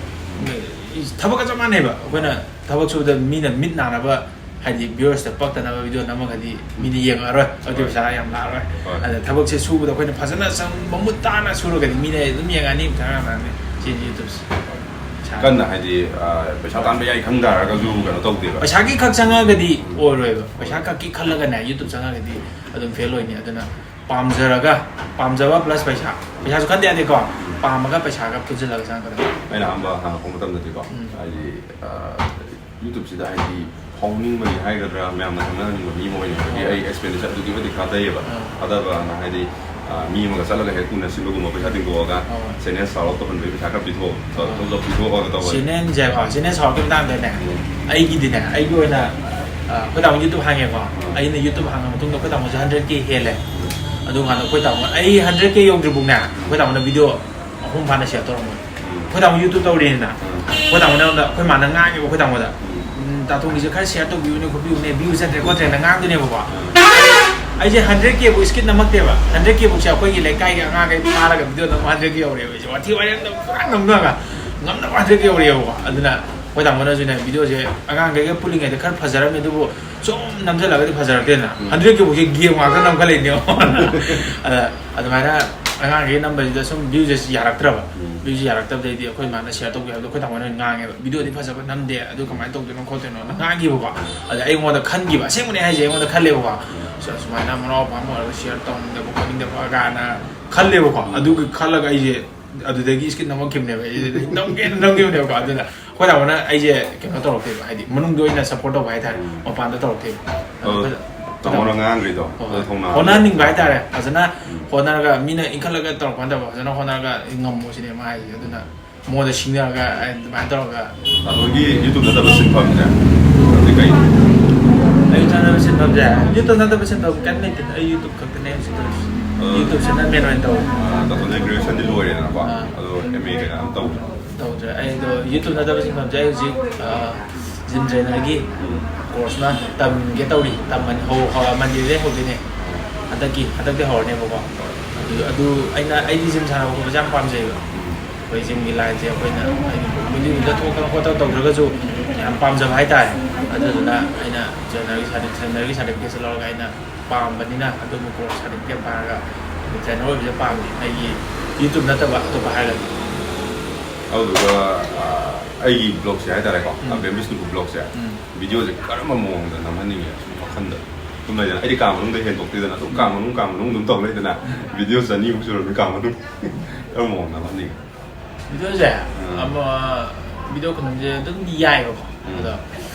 ꯊꯕꯛꯀ ꯆꯞ ꯃꯥꯟꯅꯩꯕ꯫ ꯑꯩꯈꯣꯏꯅ ꯊꯕꯛ ꯁꯨꯕꯗ ꯃꯤꯅ ꯃꯤꯠ ꯅꯥꯅꯕ, ꯍꯥꯏꯗꯤ viewers-ꯇ ꯄꯛꯇꯅꯕ ꯚꯤꯗꯤꯑꯣ ꯅꯝꯃꯒꯗꯤ ꯃꯤꯅ ꯌꯦꯡꯉꯛꯑꯔꯣꯏ, ꯑꯗꯨ ꯍꯣꯏ꯫ ꯄꯩꯁꯥ ꯌꯥꯝ ꯂꯥꯛꯑꯔꯣꯏ꯫ ꯍꯣꯏ꯫ ꯑꯗ ꯊꯕꯛꯁꯦ ꯁꯨꯕꯗ ꯑꯩꯈꯣꯏꯅ ꯐꯖꯅ ꯆꯪ-, ꯃꯃꯨꯠ ꯇꯥꯅ ꯁꯨꯔꯒꯗꯤ ꯃꯤꯅ ꯑꯗꯨꯝ ꯌꯦꯡꯉꯛꯑꯅꯤ, ꯄꯩꯁꯥ ꯌꯥꯝ ꯂꯥꯛꯑꯅꯤ꯫ ꯁꯤꯅꯤ YouTube-ꯁꯦ꯫ ꯄꯩꯁꯥ ꯀꯟꯅ ꯍꯥꯏꯗꯤ, ꯑ, ꯄꯩꯁꯥ ꯇꯥꯟꯕ ꯌꯥꯏ ꯈꯪ ꯇꯥꯔꯒꯁꯨ ꯀꯩꯅꯣ ꯇꯧꯗꯦꯕ꯫ ꯄꯩꯁꯥꯒꯤ ꯈꯛ ꯆꯪꯉꯛꯑꯒꯗꯤ ꯎꯝ꯫ ꯑꯣꯏꯔꯣꯏꯕ꯫ ꯄꯩꯁꯥ ꯈꯛꯀꯤ ꯈꯜꯂꯒꯅꯦ YouTube ꯆꯪꯉꯛꯑꯒꯗꯤ ꯑꯗꯨꯝ ꯐꯦꯜ ꯑꯣꯏꯅꯤ꯫ ꯑꯗꯨꯅ ꯄꯥꯝꯖꯔꯒ, ꯄꯥꯝꯖꯕ plus ꯄꯩꯁꯥ, ꯄꯩꯁꯥꯁꯨ ꯈꯟꯗ ꯌꯥꯗꯦꯀꯣ, ꯎꯝ꯫ ꯄꯥꯝꯃꯒ ꯄꯩꯁꯥꯒ ꯄꯨꯟꯁꯤꯜꯂꯒ ꯆꯪꯉꯛꯀꯗꯕ꯫ ꯑꯩꯅ ꯑꯍꯥꯟꯕ ꯍꯥꯡꯉꯛꯄ ꯃꯇꯝꯗꯗꯤꯀꯣ, ꯎꯝ꯫ ꯍꯥꯏꯗꯤ, ꯑ, YouTube-ꯁꯤꯗ ꯍꯥꯏꯗꯤ ꯐꯥꯎꯅꯤꯡꯕꯒꯤ ꯍꯥꯏꯒꯗ꯭ꯔꯥ, ꯃꯌꯥꯝꯅ ꯈꯪꯅꯍꯟꯅꯤꯡꯕ ꯃꯤ ꯑꯃ ꯑꯣꯏꯅꯤꯡꯕꯒꯤ ꯑꯥ꯫ ꯑꯩ expenditure ꯑꯗꯨꯛꯀꯤ ꯃꯇꯤꯛ ꯊꯥꯗꯩꯌꯦꯕ꯫ ꯑꯥ꯫ ꯊꯥꯗꯕꯅ ꯍꯥꯏꯗꯤ, ꯑ, ꯃꯤ ꯑꯃꯒ ꯆꯠꯂꯒ ꯍꯦꯛ ꯎꯅꯁꯤꯟꯕꯒꯨꯝꯕ, ꯄꯩꯁꯥ ꯇꯤꯡꯊꯣꯛꯑꯒ ꯑꯥ꯫ Channel shout out ꯇꯧꯍꯟꯕꯒꯤ ꯄꯩꯁꯥ ꯈꯔ ꯄꯤꯊꯣꯛꯑꯣ, ꯑꯥ꯫ ꯇꯧ-, ꯇꯧ-, ꯄꯤꯊꯣꯛꯑꯣ ꯇꯧꯕ꯫ Channel-ꯁꯦꯀꯣ, channel shout out-ꯀꯤ ꯃꯇꯥꯡꯗꯅꯦ, ꯎꯝ꯫ ꯑꯩꯒꯤꯗꯤꯅꯦ, ꯑꯩꯒꯤ ꯑꯣꯏꯅ, ꯑ, ꯑꯩꯈꯣꯏ ꯇꯥꯃꯣ YouTube ꯍꯥꯡꯉꯦꯀꯣ, ꯎꯝ꯫ ꯑꯩꯅ YouTube ꯍꯥꯡꯉ ꯃꯇꯨꯡꯗ ꯑꯩꯈꯣꯏ ꯇꯥꯃꯣꯁꯦ hundred K ꯍꯦꯜꯂꯦ꯫ ꯎꯝ꯫ ꯑꯗꯨꯀꯥꯟꯗ ꯑꯩꯈꯣꯏ ꯇꯥꯃꯣ, ꯑꯩ hundred K ꯌꯧꯗ꯭ꯔꯤꯕꯧꯅꯦ, ꯑꯩꯈꯣꯏ ꯇꯥꯃꯣꯅ video ꯑꯍꯨꯝ ꯐꯥꯅ share ꯇꯧꯔꯝꯃꯣꯏ꯫ ꯎꯝ꯫ ꯑꯩꯈꯣꯏ ꯇꯥꯃꯣ YouTube ꯇꯧꯔꯤꯅꯤꯅ꯫ ꯎꯝ꯫ ꯑꯩꯈꯣꯏ ꯇꯥꯃꯣꯅ ꯑꯩꯉꯣꯟꯗ, ꯑꯩꯈꯣꯏ ꯃꯥꯅ ꯉꯥꯡꯉꯦꯕ ꯑꯩꯈꯣꯏ ꯇꯥꯃꯣꯗ꯫ ꯎꯝ꯫ "ꯎꯝ, ꯇꯥꯇꯣꯟꯒꯤꯁꯦ ꯈꯔ share ꯇꯧꯕꯤꯌꯨꯅꯦ ꯈꯣꯠꯄꯤꯌꯨꯅꯦ, view ꯆꯠꯇ꯭ꯔꯦ ꯈꯣꯠꯇ꯭ꯔꯦꯅ" ꯉꯥꯡꯗꯣꯏꯅꯦꯕꯀꯣ꯫ ꯎꯝ꯫ ꯑꯩꯁꯦ hundred K book skip ꯅꯝꯃꯛꯇꯦꯕ꯫ Hundred K ꯕꯨꯛꯁꯦ ꯑꯩꯈꯣꯏꯒꯤ ꯂꯩꯀꯥꯏꯒꯤ ꯑꯉꯥꯡꯈꯩ ꯐꯥꯔꯒ video ꯅꯝꯕ hundred K ꯌꯧꯔꯦꯕ ꯑꯩꯁꯦ꯫ ꯋꯥꯊꯤ ꯋꯥꯔꯦꯝꯗ ꯄꯨꯔꯥ ꯅꯝꯅꯒ ꯉꯝꯅꯕ hundred K ꯌꯧꯔꯦꯕꯀꯣ꯫ ꯑꯗꯨꯅ ꯑꯩꯈꯣꯏ ꯇꯥꯃꯣꯅꯁꯨꯅꯦ, video-ꯁꯦ ꯑꯉꯥꯡꯈꯩꯒ ꯄꯨꯜꯂꯤꯉꯩꯗ ꯈꯔ ꯐꯖꯔꯝꯃꯦ, ꯑꯗꯨꯕꯨ ꯁꯨꯝ ꯅꯝꯁꯤꯜꯂꯒꯗꯤ ꯐꯖꯔꯛꯇꯦꯗꯅ꯫ ꯎꯝ꯫ Hundred K ꯕꯨꯛꯁꯦ game ꯉꯥꯛꯇ ꯅꯝꯈꯠꯂꯛꯏꯅꯦꯕ꯫ ꯑꯗ ꯑꯗꯨꯃꯥꯏꯅ ꯑꯉꯥꯡꯈꯩ ꯅꯝꯕꯁꯤꯗ ꯁꯨꯝ ꯚ꯭ꯌꯨꯁꯦ ꯌꯥꯔꯛꯇ꯭ꯔꯕ꯫ ꯎꯝ꯫ ꯚ꯭ꯌꯨꯁꯦ ꯌꯥꯔꯛꯇꯕꯗꯩꯗꯤ ꯑꯩꯈꯣꯏ ꯃꯥꯅ ꯁꯤꯌꯔ ꯇꯧꯕꯤꯌꯨ ꯍꯥꯏꯕꯗꯣ ꯑꯩꯈꯣꯏ ꯇꯥꯃꯣꯅ ꯑꯣꯏꯅ ꯉꯥꯡꯉꯦꯕ, "ꯚꯤꯗꯤꯑꯣꯗꯤ ꯐꯖꯕ ꯅꯝꯗꯦ, ꯑꯗꯨ ꯀꯃꯥꯏꯅ ꯇꯧꯗꯣꯏꯅꯣ ꯈꯣꯠꯇꯣꯏꯅꯣꯅ" ꯉꯥꯡꯈꯤꯕꯀꯣ꯫ ꯑꯗ ꯑꯩꯉꯣꯟꯗ ꯈꯟꯈꯤꯕ, ꯑꯁꯦꯡꯕꯅꯦ ꯍꯥꯏꯁꯦ, ꯑꯩꯉꯣꯟꯗ ꯈꯜꯂꯦꯕꯀꯣ꯫ ꯁ-, ꯁꯨꯃꯥꯏꯅ ꯃꯅꯥꯎꯄꯥ ꯑꯃ ꯑꯣꯏꯔꯒ ꯁꯤꯌꯔ ꯇꯧꯅꯤꯡꯗꯕ ꯈꯣꯠꯅꯤꯡꯗꯕ ꯀꯥꯏꯅ ꯈꯜꯂꯦꯕꯀꯣ꯫ ꯑꯗꯨꯒꯤ ꯈꯜꯂꯒ ꯑꯩꯁꯦ ꯑꯗꯨꯗꯒꯤ ꯏꯁꯀꯤꯠ ꯅꯝꯃꯛꯈꯤꯕꯅꯦꯕ, ꯑꯩꯁꯦ ꯅꯝꯒꯦꯅ ꯅꯝꯈꯤꯕꯅꯦꯕꯀꯣ꯫ ꯑꯗꯨꯅ ꯑꯩꯈꯣꯏ ꯇꯥꯃꯣꯅ ꯑꯩꯁꯦ ꯀꯩꯅꯣ ꯇꯧꯔꯛꯇꯦꯕ, ꯍꯥꯏꯗꯤ ꯃꯅꯨꯡꯗ ꯑꯣꯏꯅ ꯁꯞꯄꯣꯔꯠ ꯇꯧꯕ ꯍꯥꯏꯇꯥꯔꯦ, ꯎꯝ꯫ ꯃꯄꯥꯟꯗ ꯇꯧꯔꯛꯇꯦꯕ꯫ ꯑꯗꯣ ꯑꯗꯣ ꯑꯩꯈꯣꯏ ꯇꯥꯃꯣꯅ ꯉꯥꯡꯈ꯭ꯔꯤꯗꯣ, ꯍꯣꯏ, ꯑꯗꯣ ꯍꯣꯏ꯫ ꯊꯧꯅꯥ ꯍꯣꯠꯅꯍꯟꯅꯤꯡꯕ ꯍꯥꯏꯇꯥꯔꯦ, ꯐꯖꯅ ꯎꯝ꯫ ꯍꯣꯠꯅꯔꯒ ꯃꯤꯅ ꯏꯟꯈꯠꯂꯒ ꯇꯧꯔꯛꯄ ꯅꯠꯇꯕ, ꯐꯖꯅ ꯍꯣꯠꯅꯔꯒ ꯉꯝꯃꯣ ꯁꯤꯅꯦ ꯃꯥ ꯍꯥꯏꯁꯦ꯫ ꯑꯗꯨꯅ ꯃꯉꯣꯟꯗ ꯁꯤꯡꯅꯔꯒ ꯑꯩ ꯑꯗꯨꯃꯥꯏꯅ ꯇꯧꯔꯒ ꯑꯗꯨꯒꯤ YouTube ꯅꯠꯇꯕ ꯁꯤꯟꯐꯝꯁꯦ, ꯑꯗꯨꯗꯤ ꯀꯩ? ꯑꯩ ꯆꯥꯟꯅꯕ ꯁꯤꯟꯐꯝꯁꯦ, YouTube ꯅꯠꯇꯕ ꯁꯤꯟꯐꯝ ꯀꯩꯝ ꯂꯩꯇꯦ꯫ ꯑꯩ YouTube ꯈꯛꯇꯅꯦ ꯍꯧꯖꯤꯛ ꯇꯧꯔꯤꯁꯦ꯫ ꯑ, YouTubeꯁꯤꯅ ꯃꯦꯟ ꯑꯣꯏꯅ ꯇꯧꯔꯦ꯫ ꯑ, ꯗꯥꯇꯣꯟꯁꯦ ꯒ꯭ꯔꯦꯖꯨꯑꯦꯁꯟꯗꯤ ꯂꯣꯏꯔꯦꯗꯅꯀꯣ? ꯑꯥ꯫ ꯑꯗꯣ ꯑꯦꯝ ꯑꯦ ꯀꯩꯀꯥ ꯑꯗꯨꯝ ꯇꯧꯗ꯭ꯔꯣ? ꯇꯧꯗ꯭ꯔꯦ꯫ ꯑꯩꯗꯣ YouTube ꯅꯠꯇꯕ ꯁꯤꯟꯐꯝꯁꯦ ꯑꯩ ꯍꯧꯖꯤꯛ, ꯑ, ꯖꯤꯝ ꯇ꯭ꯔꯦꯅꯔꯒꯤ ꯎꯝ꯫ ꯀꯣꯔꯁ ꯑꯃ ꯇꯝꯒꯦ ꯇꯧꯔꯤ꯫ ꯇꯝꯃꯅꯤ꯫ ꯍꯧ-, ꯍꯧ-, ꯃꯟꯗꯦꯗꯩ ꯍꯧꯗꯣꯏꯅꯦ꯫ ꯍꯟꯗꯛꯀꯤ, ꯍꯟꯗꯛꯇꯩ ꯍꯧꯔꯅꯦꯕꯀꯣ꯫ ꯑꯗꯨ, ꯑꯗꯨ ꯑꯩꯅ, ꯑꯩꯗꯤ ꯖꯤꯝ ꯁꯥꯟꯅꯕ ꯈꯣꯠꯄꯁꯦ ꯌꯥꯝ ꯄꯥꯝꯖꯩꯌꯦꯕ꯫ ꯎꯝ꯫ ꯑꯩꯈꯣꯏ ꯖꯤꯝꯒꯤ ꯂꯥꯏꯟꯁꯦ ꯑꯩꯈꯣꯏꯅ ꯍꯥꯏꯗꯤ ꯕꯣꯗꯤꯕꯤꯜꯗꯔ ꯊꯣꯛꯇꯅ ꯈꯣꯠꯇꯅ ꯇꯧꯗ꯭ꯔꯒꯁꯨ ꯌꯥꯝ ꯄꯥꯝꯖꯕ ꯍꯥꯏꯇꯥꯔꯦ꯫ ꯑꯗꯨꯗꯨꯅ ꯑꯩꯅ ꯇ꯭ꯔꯦꯅꯔꯒꯤ ꯁꯥꯔꯇꯤ-, ꯇ꯭ꯔꯦꯅꯔꯒꯤ ꯁꯥꯔꯇꯤꯐꯤꯀꯦꯠꯁꯦ ꯂꯧꯔꯒ ꯑꯩꯅ ꯄꯥꯝꯕꯅꯤꯅ ꯑꯗꯨꯝꯕ ꯀꯣꯔꯁ ꯁꯥꯔꯇꯤꯐꯤꯀꯦꯠ ꯄꯥꯏꯔꯒ ꯇ꯭ꯔꯦꯅꯔ ꯑꯣꯏꯕꯁꯦ ꯄꯥꯝꯃꯤ, ꯑꯩꯒꯤ YouTube ꯅꯠꯇꯕ ꯑꯇꯣꯞꯄ ꯍꯥꯏꯔꯒꯗꯤ꯫ ꯑꯗꯨꯗꯨꯒ, ꯑ, ꯑꯩꯒꯤ ꯕ꯭ꯂꯣꯛꯁꯦ ꯍꯥꯏꯇꯥꯔꯦꯀꯣ, ꯎꯝ꯫ ꯑꯕꯦꯝ ꯕꯤꯁꯅꯨꯄꯨꯔ ꯕ꯭ꯂꯣꯛꯁꯦ, ꯎꯝ꯫ ꯚꯤꯗꯤꯑꯣꯁꯦ ꯀꯔꯝꯕ ꯃꯑꯣꯡꯗ ꯅꯝꯍꯟꯅꯤꯡꯉꯦ ꯁꯨꯝ ꯋꯥꯈꯟꯗ? ꯁꯨꯝ ꯂꯩꯗꯅ, ꯑꯩꯗꯤ ꯀꯥ ꯃꯅꯨꯡꯗ ꯍꯦꯟꯗꯣꯛꯇꯦꯗꯅ, ꯑꯗꯨꯝ ꯀꯥ ꯃꯅꯨꯡ, ꯀꯥ ꯃꯅꯨꯡ ꯑꯗꯨꯝ ꯇꯧ ꯂꯩꯗꯅ, ꯚꯤꯗꯤꯑꯣ ꯆꯅꯤꯃꯨꯛ ꯁꯨꯔꯝꯅꯤ ꯀꯥ ꯃꯅꯨꯡ꯫ ꯀꯔꯝꯕ ꯃꯑꯣꯡꯗ ꯅꯝꯍꯟꯅꯤꯡꯉꯦ? ꯚꯤꯗꯤꯑꯣꯁꯦ, ꯎꯝ꯫ ꯑꯃ, ꯚꯤꯗꯤꯑꯣ ꯈꯨꯅꯝꯁꯦ ꯑꯗꯨꯝꯗꯤ ꯌꯥꯏꯑꯕꯀꯣ, ꯎꯝ꯫ ꯑꯗꯣ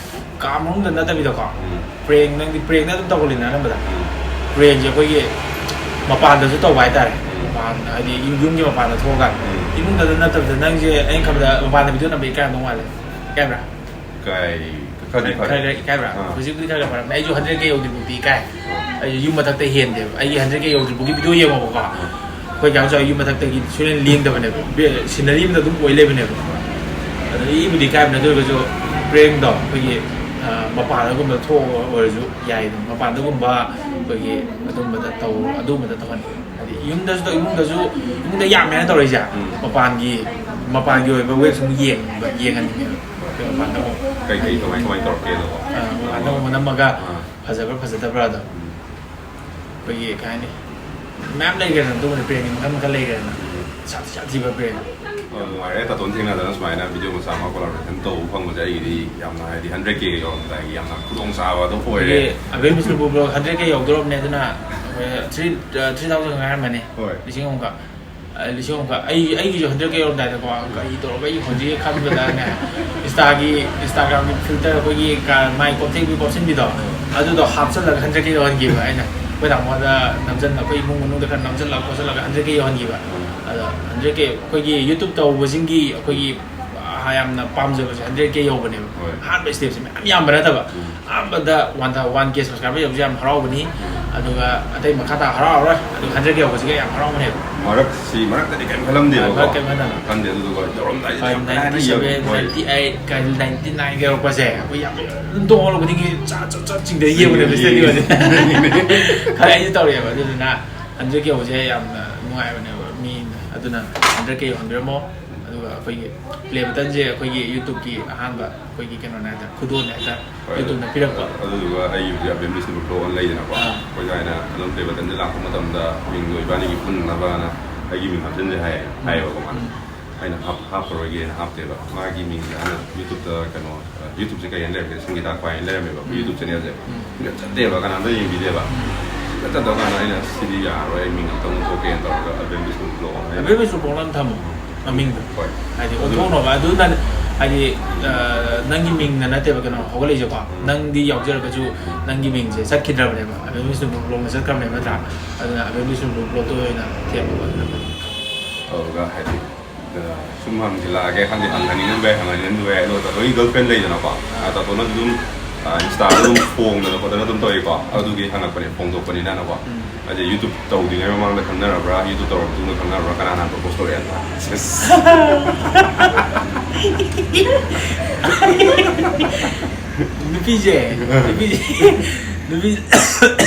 ꯀꯥ ꯃꯅꯨꯡꯗ ꯅꯠꯇꯕꯤꯗꯀꯣ, ꯎꯝ꯫ ꯄ꯭ꯔꯦꯡ, ꯅꯪꯗꯤ ꯄ꯭ꯔꯦꯡꯗ ꯑꯗꯨꯝ ꯇꯧꯒꯜꯂꯤꯅ ꯑꯅꯝꯕꯗ꯫ ꯎꯝ꯫ ꯄ꯭ꯔꯦꯡꯁꯦ ꯑꯩꯈꯣꯏꯒꯤ ꯃꯄꯥꯟꯗꯁꯨ ꯇꯧꯕ ꯍꯥꯏꯇꯥꯔꯦ꯫ ꯎꯝ꯫ ꯃꯄꯥꯟꯗ, ꯍꯥꯏꯗꯤ ꯌꯨꯝ, ꯌꯨꯝꯒꯤ ꯃꯄꯥꯟꯗ ꯊꯣꯛꯑꯀꯥꯟꯗ꯫ ꯎꯝ꯫ ꯏꯃꯨꯡꯗ ꯅꯠꯇꯕꯗ ꯅꯪꯁꯦ, ꯑꯩꯅ ꯈꯟꯕꯗ ꯃꯄꯥꯟꯗ ꯚꯤꯗꯤꯑꯣ ꯅꯝꯕ ꯏꯀꯥꯏꯔꯝꯗꯧ ꯃꯥꯜꯂꯦ꯫ ꯏꯀꯥꯏꯕ꯭ꯔꯥ? ꯏꯀꯥꯏ-, ꯈꯔꯗꯤ ꯈꯔ, ꯐꯔꯦ꯫ ꯈꯔ, ꯈꯔ ꯏꯀꯥꯏꯕ꯭ꯔꯥ? ꯑꯥ꯫ ꯍꯧꯖꯤꯛꯄꯨꯗꯤ ꯈꯔ, ꯈꯔ ꯐꯔꯕꯅꯦ꯫ ꯑꯩꯁꯨ ꯍꯟꯗ꯭ꯔꯦꯠ ꯀꯦ ꯌꯧꯗ꯭ꯔꯤꯐꯥꯎꯗꯤ ꯏꯀꯥꯏ꯫ ꯑꯥ꯫ ꯑꯩꯁꯨ ꯌꯨꯝ ꯃꯊꯛꯇ ꯍꯦꯟꯗꯦꯕ꯫ ꯑꯩꯒꯤ ꯍꯟꯗ꯭ꯔꯦꯠ ꯀꯦ ꯌꯧꯗ꯭ꯔꯤꯐꯥꯎꯒꯤ ꯚꯤꯗꯤꯑꯣ ꯌꯦꯡꯉꯣꯕꯀꯣ꯫ ꯑꯥ꯫ ꯑꯩꯈꯣꯏ ꯀꯩꯅꯣ ꯇꯧꯔ ꯌꯨꯝ ꯃꯊꯛꯇꯒꯤ ꯁꯨꯡꯂꯦꯟ ꯂꯦꯡꯗꯕꯅꯦꯕ꯫ ꯕꯦ-, ꯁꯤꯅꯔꯤ ꯑꯃꯗ ꯑꯗꯨꯝ ꯑꯣꯏ ꯂꯩꯕꯅꯦꯕ꯫ ꯑꯗ ꯑꯩꯕꯨꯗꯤ ꯏꯀꯥꯏꯕꯅꯦ, ꯑꯗꯨ ꯑꯣꯏꯔꯒꯁꯨ ꯄ꯭ꯔꯦꯡꯗꯣ ꯑꯩꯈꯣꯏꯒꯤ, ꯑ, ꯃꯄꯥꯟꯗꯒꯨꯝꯕ ꯊꯣꯛꯑꯒ ꯑꯣꯏꯔꯁꯨ ꯌꯥꯏꯗꯅ꯫ ꯃꯄꯥꯟꯗꯒꯨꯝꯕ ꯑꯩꯈꯣꯏꯒꯤ ꯑꯗꯨꯝꯕꯗ ꯇꯧ-, ꯑꯗꯨꯝꯕꯗ ꯇꯧꯍꯟꯅꯤꯡꯉꯦ꯫ ꯍꯥꯏꯗꯤ ꯌꯨꯝꯗꯁꯨ ꯇꯧ-, ꯏꯃꯨꯡꯗꯁꯨ, ꯏꯃꯨꯡꯗ ꯌꯥꯝꯃꯦꯅ ꯇꯧꯔꯛꯏꯁꯦ꯫ ꯎꯝ꯫ ꯃꯄꯥꯟꯒꯤ, ꯃꯄꯥꯟꯒꯤ ꯑꯣꯏꯕ ꯋꯦꯕ ꯁꯨꯝ ꯌꯦꯡꯕ, ꯌꯦꯡꯍꯟꯅꯤꯡꯉꯦꯕ꯫ ꯑꯩꯈꯣꯏ ꯃꯄꯥꯟꯗ ꯑꯃꯨꯛ ꯀꯩ ꯀꯩ ꯀꯃꯥꯏ ꯀꯃꯥꯏ ꯇꯧꯔꯛꯀꯦꯗꯣꯀꯣ? ꯑ, ꯃꯄꯥꯟꯗ ꯑꯃꯨꯛ ꯅꯝꯃꯒ ꯑꯥ꯫ ꯐꯖꯕ꯭ꯔꯥ ꯐꯖꯗꯕ꯭ꯔꯥꯗꯣ꯫ ꯎꯝ꯫ ꯑꯩꯈꯣꯏꯒꯤ ꯀꯩ ꯍꯥꯏꯅꯤ? ꯃꯌꯥꯝ ꯂꯩꯈ꯭ꯔꯦꯗꯅ, ꯑꯗꯨꯒꯨꯝꯕ ꯄ꯭ꯔꯦꯡꯒꯤ ꯃꯈꯜ ꯃꯈꯜ ꯂꯩꯈ꯭ꯔꯦꯗꯅ꯫ ꯁꯥꯊꯤ ꯁꯥꯊꯤꯕ ꯄ꯭ꯔꯦꯡ꯫ ꯑꯣ, ꯅꯨꯡꯉꯥꯏꯔꯦ ꯇꯥꯇꯣꯟ ꯊꯦꯡꯅꯗꯅ ꯁꯨꯃꯥꯏꯅ ꯚꯤꯗꯤꯑꯣ ꯃꯆꯥ ꯑꯃ ꯀꯣꯂꯥꯕꯣꯔꯦꯁꯟ ꯇꯧꯕ ꯐꯪꯕꯁꯦ꯫ ꯑꯩꯒꯤꯗꯤ ꯌꯥꯝꯅ, ꯍꯥꯏꯗꯤ, ꯍꯟꯗ꯭ꯔꯦꯠ ꯀꯦ ꯌꯧꯔꯝꯗꯥꯏꯒꯤ ꯌꯥꯝꯅ ꯈꯨꯗꯣꯡꯆꯥꯕ ꯑꯗꯨ ꯑꯣꯏꯔꯦ꯫ ꯑꯩꯈꯣꯏꯒꯤ ꯑꯕꯦꯝ ꯕꯤꯁꯅꯨꯄꯨꯔ ꯕ꯭ꯂꯣꯛ ꯍꯟꯗ꯭ꯔꯦꯠ ꯀꯦ ꯌꯧꯗꯣꯔꯕꯅꯦ, ꯑꯗꯨꯅ ꯑꯩꯈꯣꯏ ꯊ꯭ꯔꯤ ꯊ꯭ꯔꯤ ꯊꯥꯎꯖꯟ ꯉꯥꯏꯔꯝꯃꯅꯤ꯫ ꯍꯣꯏ꯫ ꯂꯤꯁꯤꯡ ꯑꯍꯨꯝꯈꯛ꯫ ꯑ, ꯂꯤꯁꯤꯡ ꯑꯍꯨꯝꯈꯛ꯫ ꯑꯩ ꯑꯩꯒꯤꯁꯨ ꯍꯟꯗ꯭ꯔꯦꯠ ꯀꯦ ꯌꯧꯔꯝꯗꯥꯏꯗꯀꯣ, ꯀꯔꯤ ꯇꯧꯔꯒ ꯑꯩ ꯍꯧꯖꯤꯛ ꯈꯟꯕꯗꯅꯦ, ꯏꯟꯁꯇꯥꯒꯤ, ꯏꯟꯁꯇꯥꯒ꯭ꯔꯥꯝꯒꯤ ꯐꯤꯜꯇꯔ, ꯑꯩꯈꯣꯏꯒꯤ ꯀ-, ꯃꯥꯏ ꯀꯣꯞꯊꯦꯛꯄꯤ ꯀꯣꯞꯁꯤꯟꯕꯤꯗꯣ, ꯑꯗꯨꯗꯣ ꯍꯥꯞꯆꯜꯂꯒ ꯍꯟꯗ꯭ꯔꯦꯠ ꯀꯦ ꯌꯧꯍꯟꯈꯤꯕ ꯑꯩꯅ꯫ ꯑꯩꯈꯣꯏ ꯇꯥꯃꯣꯗ ꯅꯝꯁꯤꯟꯅ, ꯑꯩꯈꯣꯏ ꯏꯃꯨꯡ ꯃꯅꯨꯡꯗ ꯈꯔ ꯅꯝꯁꯤꯜꯂꯒ ꯈꯣꯠꯆꯜꯂꯒ ꯍꯟꯗ꯭ꯔꯦꯠ ꯀꯦ ꯌꯧꯍꯟꯈꯤꯕ꯫ ꯑꯗ ꯍꯟꯗ꯭ꯔꯦꯠ ꯀꯦ ꯑꯩꯈꯣꯏꯒꯤ ꯌꯨꯇ꯭ꯌꯨꯕ ꯇꯧꯕꯁꯤꯡꯒꯤ ꯑꯩꯈꯣꯏꯒꯤ, ꯑ, ꯌꯥꯝꯅ ꯄꯥꯝꯖꯕꯁꯦ ꯍꯟꯗ꯭ꯔꯦꯠ ꯀꯦ ꯌꯧꯕꯅꯦꯕ꯫ ꯍꯣꯏ꯫ ꯑꯍꯥꯟꯕ ꯁ꯭ꯇꯦꯞꯁꯦ ꯃꯌꯥꯝ ꯌꯥꯝꯕ ꯅꯠꯇꯕ꯫ ꯎꯝ꯫ ꯑꯍꯥꯟꯕꯗ ꯋꯥꯟ ꯊꯥꯎ-, ꯋꯥꯟ ꯀꯦ ꯁꯕꯁꯀ꯭ꯔꯥꯏꯕꯔ ꯌꯧꯕꯁꯦ ꯌꯥꯝ ꯍꯔꯥꯎꯕꯅꯤ꯫ ꯑꯗꯨꯒ ꯑꯇꯩ ꯃꯈꯥ ꯇꯥ ꯍꯔꯥꯎꯔꯔꯣꯏ꯫ ꯑꯗꯨꯒ ꯍꯟꯗ꯭ꯔꯦꯠ ꯀꯦ ꯌꯧꯕꯁꯤꯒ ꯌꯥꯝ ꯍꯔꯥꯎꯕꯅꯦꯕ꯫ ꯃꯔꯛꯁꯤ, ꯃꯔꯛꯇꯗꯤ ꯀꯩꯝ ꯈꯜꯂꯝꯗꯦꯕꯀꯣ꯫ ꯃꯔꯛ ꯀꯩꯝ ꯈꯟꯗꯕ꯫ ꯈꯟꯗꯦ, ꯑꯗꯨꯗꯨꯒ ꯌꯧꯔꯝꯗꯥꯏꯁꯤꯗ ꯌꯥꯝ ꯀꯥ ꯍꯦꯟꯅ ꯅꯥꯏꯟꯇꯤ ꯁꯚꯦꯟ, ꯌꯧ-, ꯍꯣꯏ꯫ ꯅꯥꯏꯟꯇꯤ ꯑꯩꯠ, ꯀꯥꯏ ꯅꯥꯏꯟꯇꯤ ꯅꯥꯏꯟꯒ ꯌꯧꯔꯛꯄꯁꯦ ꯑꯩꯈꯣꯏ ꯌꯥꯝ ꯑꯗꯨꯝ ꯇꯣꯡ ꯍꯧꯒꯠꯂꯛꯄꯗꯒꯤ ꯆꯥ, ꯆꯥ, ꯆꯥ ꯆꯤꯡꯗ ꯌꯦꯡꯕꯅꯦꯕ ꯆꯤꯡꯗ ꯁ꯭ꯇꯦꯗꯤꯌꯝꯁꯦ꯫ ꯈꯔ ꯑꯩꯁꯨ ꯇꯧꯔꯛꯑꯦꯕ꯫ ꯑꯗꯨꯗꯨꯅ ꯍꯟꯗ꯭ꯔꯦꯠ ꯀꯦ ꯌꯧꯕꯁꯦ ꯌꯥꯝꯅ ꯅꯨꯡꯉꯥꯏꯕꯅꯦꯕ꯫ ꯃꯤ, ꯑꯗꯨꯅ ꯍꯟꯗ꯭ꯔꯦꯠ ꯀꯦ ꯌꯧꯍꯟꯕꯤꯔꯝꯃꯣ꯫ ꯑꯗꯨꯒ ꯑꯩꯈꯣꯏꯒꯤ ꯄ꯭ꯂꯦ ꯕꯇꯟꯁꯦ ꯑꯩꯈꯣꯏꯒꯤ ꯌꯨꯇ꯭ꯌꯨꯕꯀꯤ ꯑꯍꯥꯟꯕ ꯑꯩꯈꯣꯏꯒꯤ ꯀꯩꯅꯣꯅꯦ ꯍꯥꯏꯇꯥꯔꯦ, ꯈꯨꯗꯣꯜꯅꯦ ꯍꯥꯏꯇꯥꯔꯦ꯫ ꯍꯣꯏ꯫ ꯌꯨꯇ꯭ꯌꯨꯕꯅ ꯄꯤꯔꯛꯄ꯫ ꯑꯗꯨꯗꯨꯒ ꯑꯩꯒꯤꯕꯨꯗꯤ ꯑꯕꯦꯝ ꯕꯤꯁꯅꯨꯄꯨꯔ ꯕ꯭ꯂꯣꯛ ꯑꯅ ꯂꯩꯗꯅꯀꯣ꯫ ꯑꯥ꯫ ꯑꯩꯈꯣꯏ ꯁꯥꯏꯅ ꯑꯗꯨꯝ ꯄ꯭ꯂꯦ ꯕꯇꯟꯁꯦ ꯂꯥꯛꯄ ꯃꯇꯝꯗ ꯃꯤꯡꯗꯣ ꯏꯕꯥꯅꯤꯒꯤ ꯄꯨꯟꯅꯕꯅ ꯑꯩꯒꯤ ꯃꯤꯡ ꯍꯥꯞꯆꯤꯟꯁꯦ ꯍꯥꯏ-, ꯍꯥꯏꯌꯦꯕꯀꯣ ꯃꯥꯅ꯫ ꯎꯝ꯫ ꯑꯩꯅ ꯍꯥꯞ-, ꯍꯥꯞꯄꯔꯣꯏꯒꯦꯅ ꯍꯥꯞꯇꯦꯕ꯫ ꯃꯥꯒꯤ ꯃꯤꯡꯁꯦ ꯑꯩꯅ ꯌꯨꯇ꯭ꯌꯨꯕꯇ ꯀꯩꯅꯣ, ꯌꯨꯇ꯭ꯌꯨꯕ ꯆꯦꯅꯦꯜ ꯂꯩꯔꯝꯃꯦ, ꯁꯪꯒꯤꯇꯥ ꯈ꯭ꯋꯥꯏꯅ ꯂꯩꯔꯝꯃꯦꯕ, ꯑꯩꯈꯣꯏ ꯌꯨꯇ꯭ꯌꯨꯕ ꯆꯦꯅꯦꯜꯁꯦ꯫ ꯎꯝ꯫ ꯁꯨꯡꯆꯠ ꯆꯠꯇꯦꯕ, ꯀꯅꯥꯝꯇ ꯌꯦꯡꯕꯤꯗꯦꯕ꯫ ꯁꯨꯡꯆꯠ ꯆꯠꯇꯕ ꯀꯥꯟꯗ ꯑꯩꯅ "ꯁꯤꯗꯤ ꯌꯥꯔꯔꯣꯏ, ꯑꯩ ꯃꯤꯡ ꯑꯝꯇ ꯑꯣꯟꯊꯣꯛꯀꯦꯅ" ꯇꯧꯔꯒ ꯑꯕꯦꯝ ꯕꯤꯁꯅꯨ ꯕ꯭ꯂꯣꯛ ꯍꯥꯏꯅ꯫ ꯑꯕꯦꯝ ꯕꯤꯁꯅꯨ ꯕ꯭ꯂꯣꯛꯅ ꯊꯝꯃꯣ ꯃꯃꯤꯡꯗꯣ꯫ ꯍꯣꯏ꯫ ꯍꯥꯏꯗꯤ ꯑꯣꯟꯊꯣꯛꯅꯕ꯫ ꯑꯗꯨ ꯅꯪ, ꯍꯥꯏꯗꯤ, ꯑ, ꯅꯪꯒꯤ ꯃꯤꯡꯅ ꯅꯠꯇꯦꯕ ꯀꯩꯅꯣ ꯍꯧꯒꯠꯂꯛꯏꯁꯦꯀꯣ꯫ ꯎꯝ꯫ ꯅꯪꯗꯤ ꯌꯥꯎꯖꯔꯒꯁꯨ ꯅꯪꯒꯤ ꯃꯤꯡꯁꯦ ꯆꯠꯈꯤꯗ꯭ꯔꯕꯅꯦꯕ, ꯑꯕꯦꯝ ꯕꯤꯁꯅꯨ ꯕ꯭ꯂꯣꯛꯅ ꯆꯠꯈ꯭ꯔꯕꯅꯦꯕ ꯅꯠꯇ꯭ꯔꯥ? ꯑꯗꯨꯅ ꯑꯕꯦꯝ ꯕꯤꯁꯅꯨ ꯕ꯭ꯂꯣꯛꯇ ꯑꯣꯏꯅ ꯊꯦꯝꯃꯣ ꯑꯗꯨꯅ ꯐꯩ꯫ ꯑꯗꯨꯒ ꯍꯥꯏꯗꯤ, ꯑ, ꯁꯨꯝ ꯍꯪꯖꯤꯜꯂꯛꯑꯒꯦ, ꯈꯪꯗꯦ, ꯍꯪꯍꯟꯅꯤꯡꯉꯝꯕ ꯌꯥꯏ, ꯍꯪꯍꯟꯅꯤꯡꯉꯝꯗꯕ ꯌꯥꯏ꯫ ꯑꯗꯣ ꯇꯥꯇꯣꯒꯤ ꯒꯔꯜꯐ꯭ꯔꯦꯟ ꯂꯩꯗꯅꯀꯣ, ꯑ, ꯇꯥꯇꯣꯅꯁꯨ ꯑꯗꯨꯝ, ꯑ, ꯏꯟꯁꯇꯥꯗ ꯑꯗꯨꯝ ꯐꯣꯡꯗꯅ ꯈꯣꯠꯇꯅ ꯑꯗꯨꯝ ꯇꯧꯋꯤꯀꯣ꯫ ꯑꯗꯨꯒꯤ ꯍꯪꯉꯛꯄꯅꯦ, ꯐꯣꯡꯗꯣꯛꯄꯅꯤꯅꯀꯣ꯫ ꯎꯝ꯫ ꯍꯥꯏꯗꯤ ꯌꯨꯇ꯭ꯌꯨꯕ ꯇꯧꯗ꯭ꯔꯤꯉꯩ ꯃꯃꯥꯡꯗ ꯈꯪꯅꯔꯕ꯭ꯔꯥ, ꯌꯨꯇ꯭ꯌꯨꯕ ꯇꯧꯔꯕ ꯃꯇꯨꯡꯗ ꯈꯪꯅꯔꯕ꯭ꯔꯥ, ꯀꯅꯥꯅ ꯄ꯭ꯔꯣꯄꯣꯁ ꯇꯧꯔꯛꯑꯦ? ꯁꯦꯁ꯫ ꯅꯨꯄꯤꯁꯦ, ꯅꯨꯄꯤ, ꯅꯨꯄꯤ,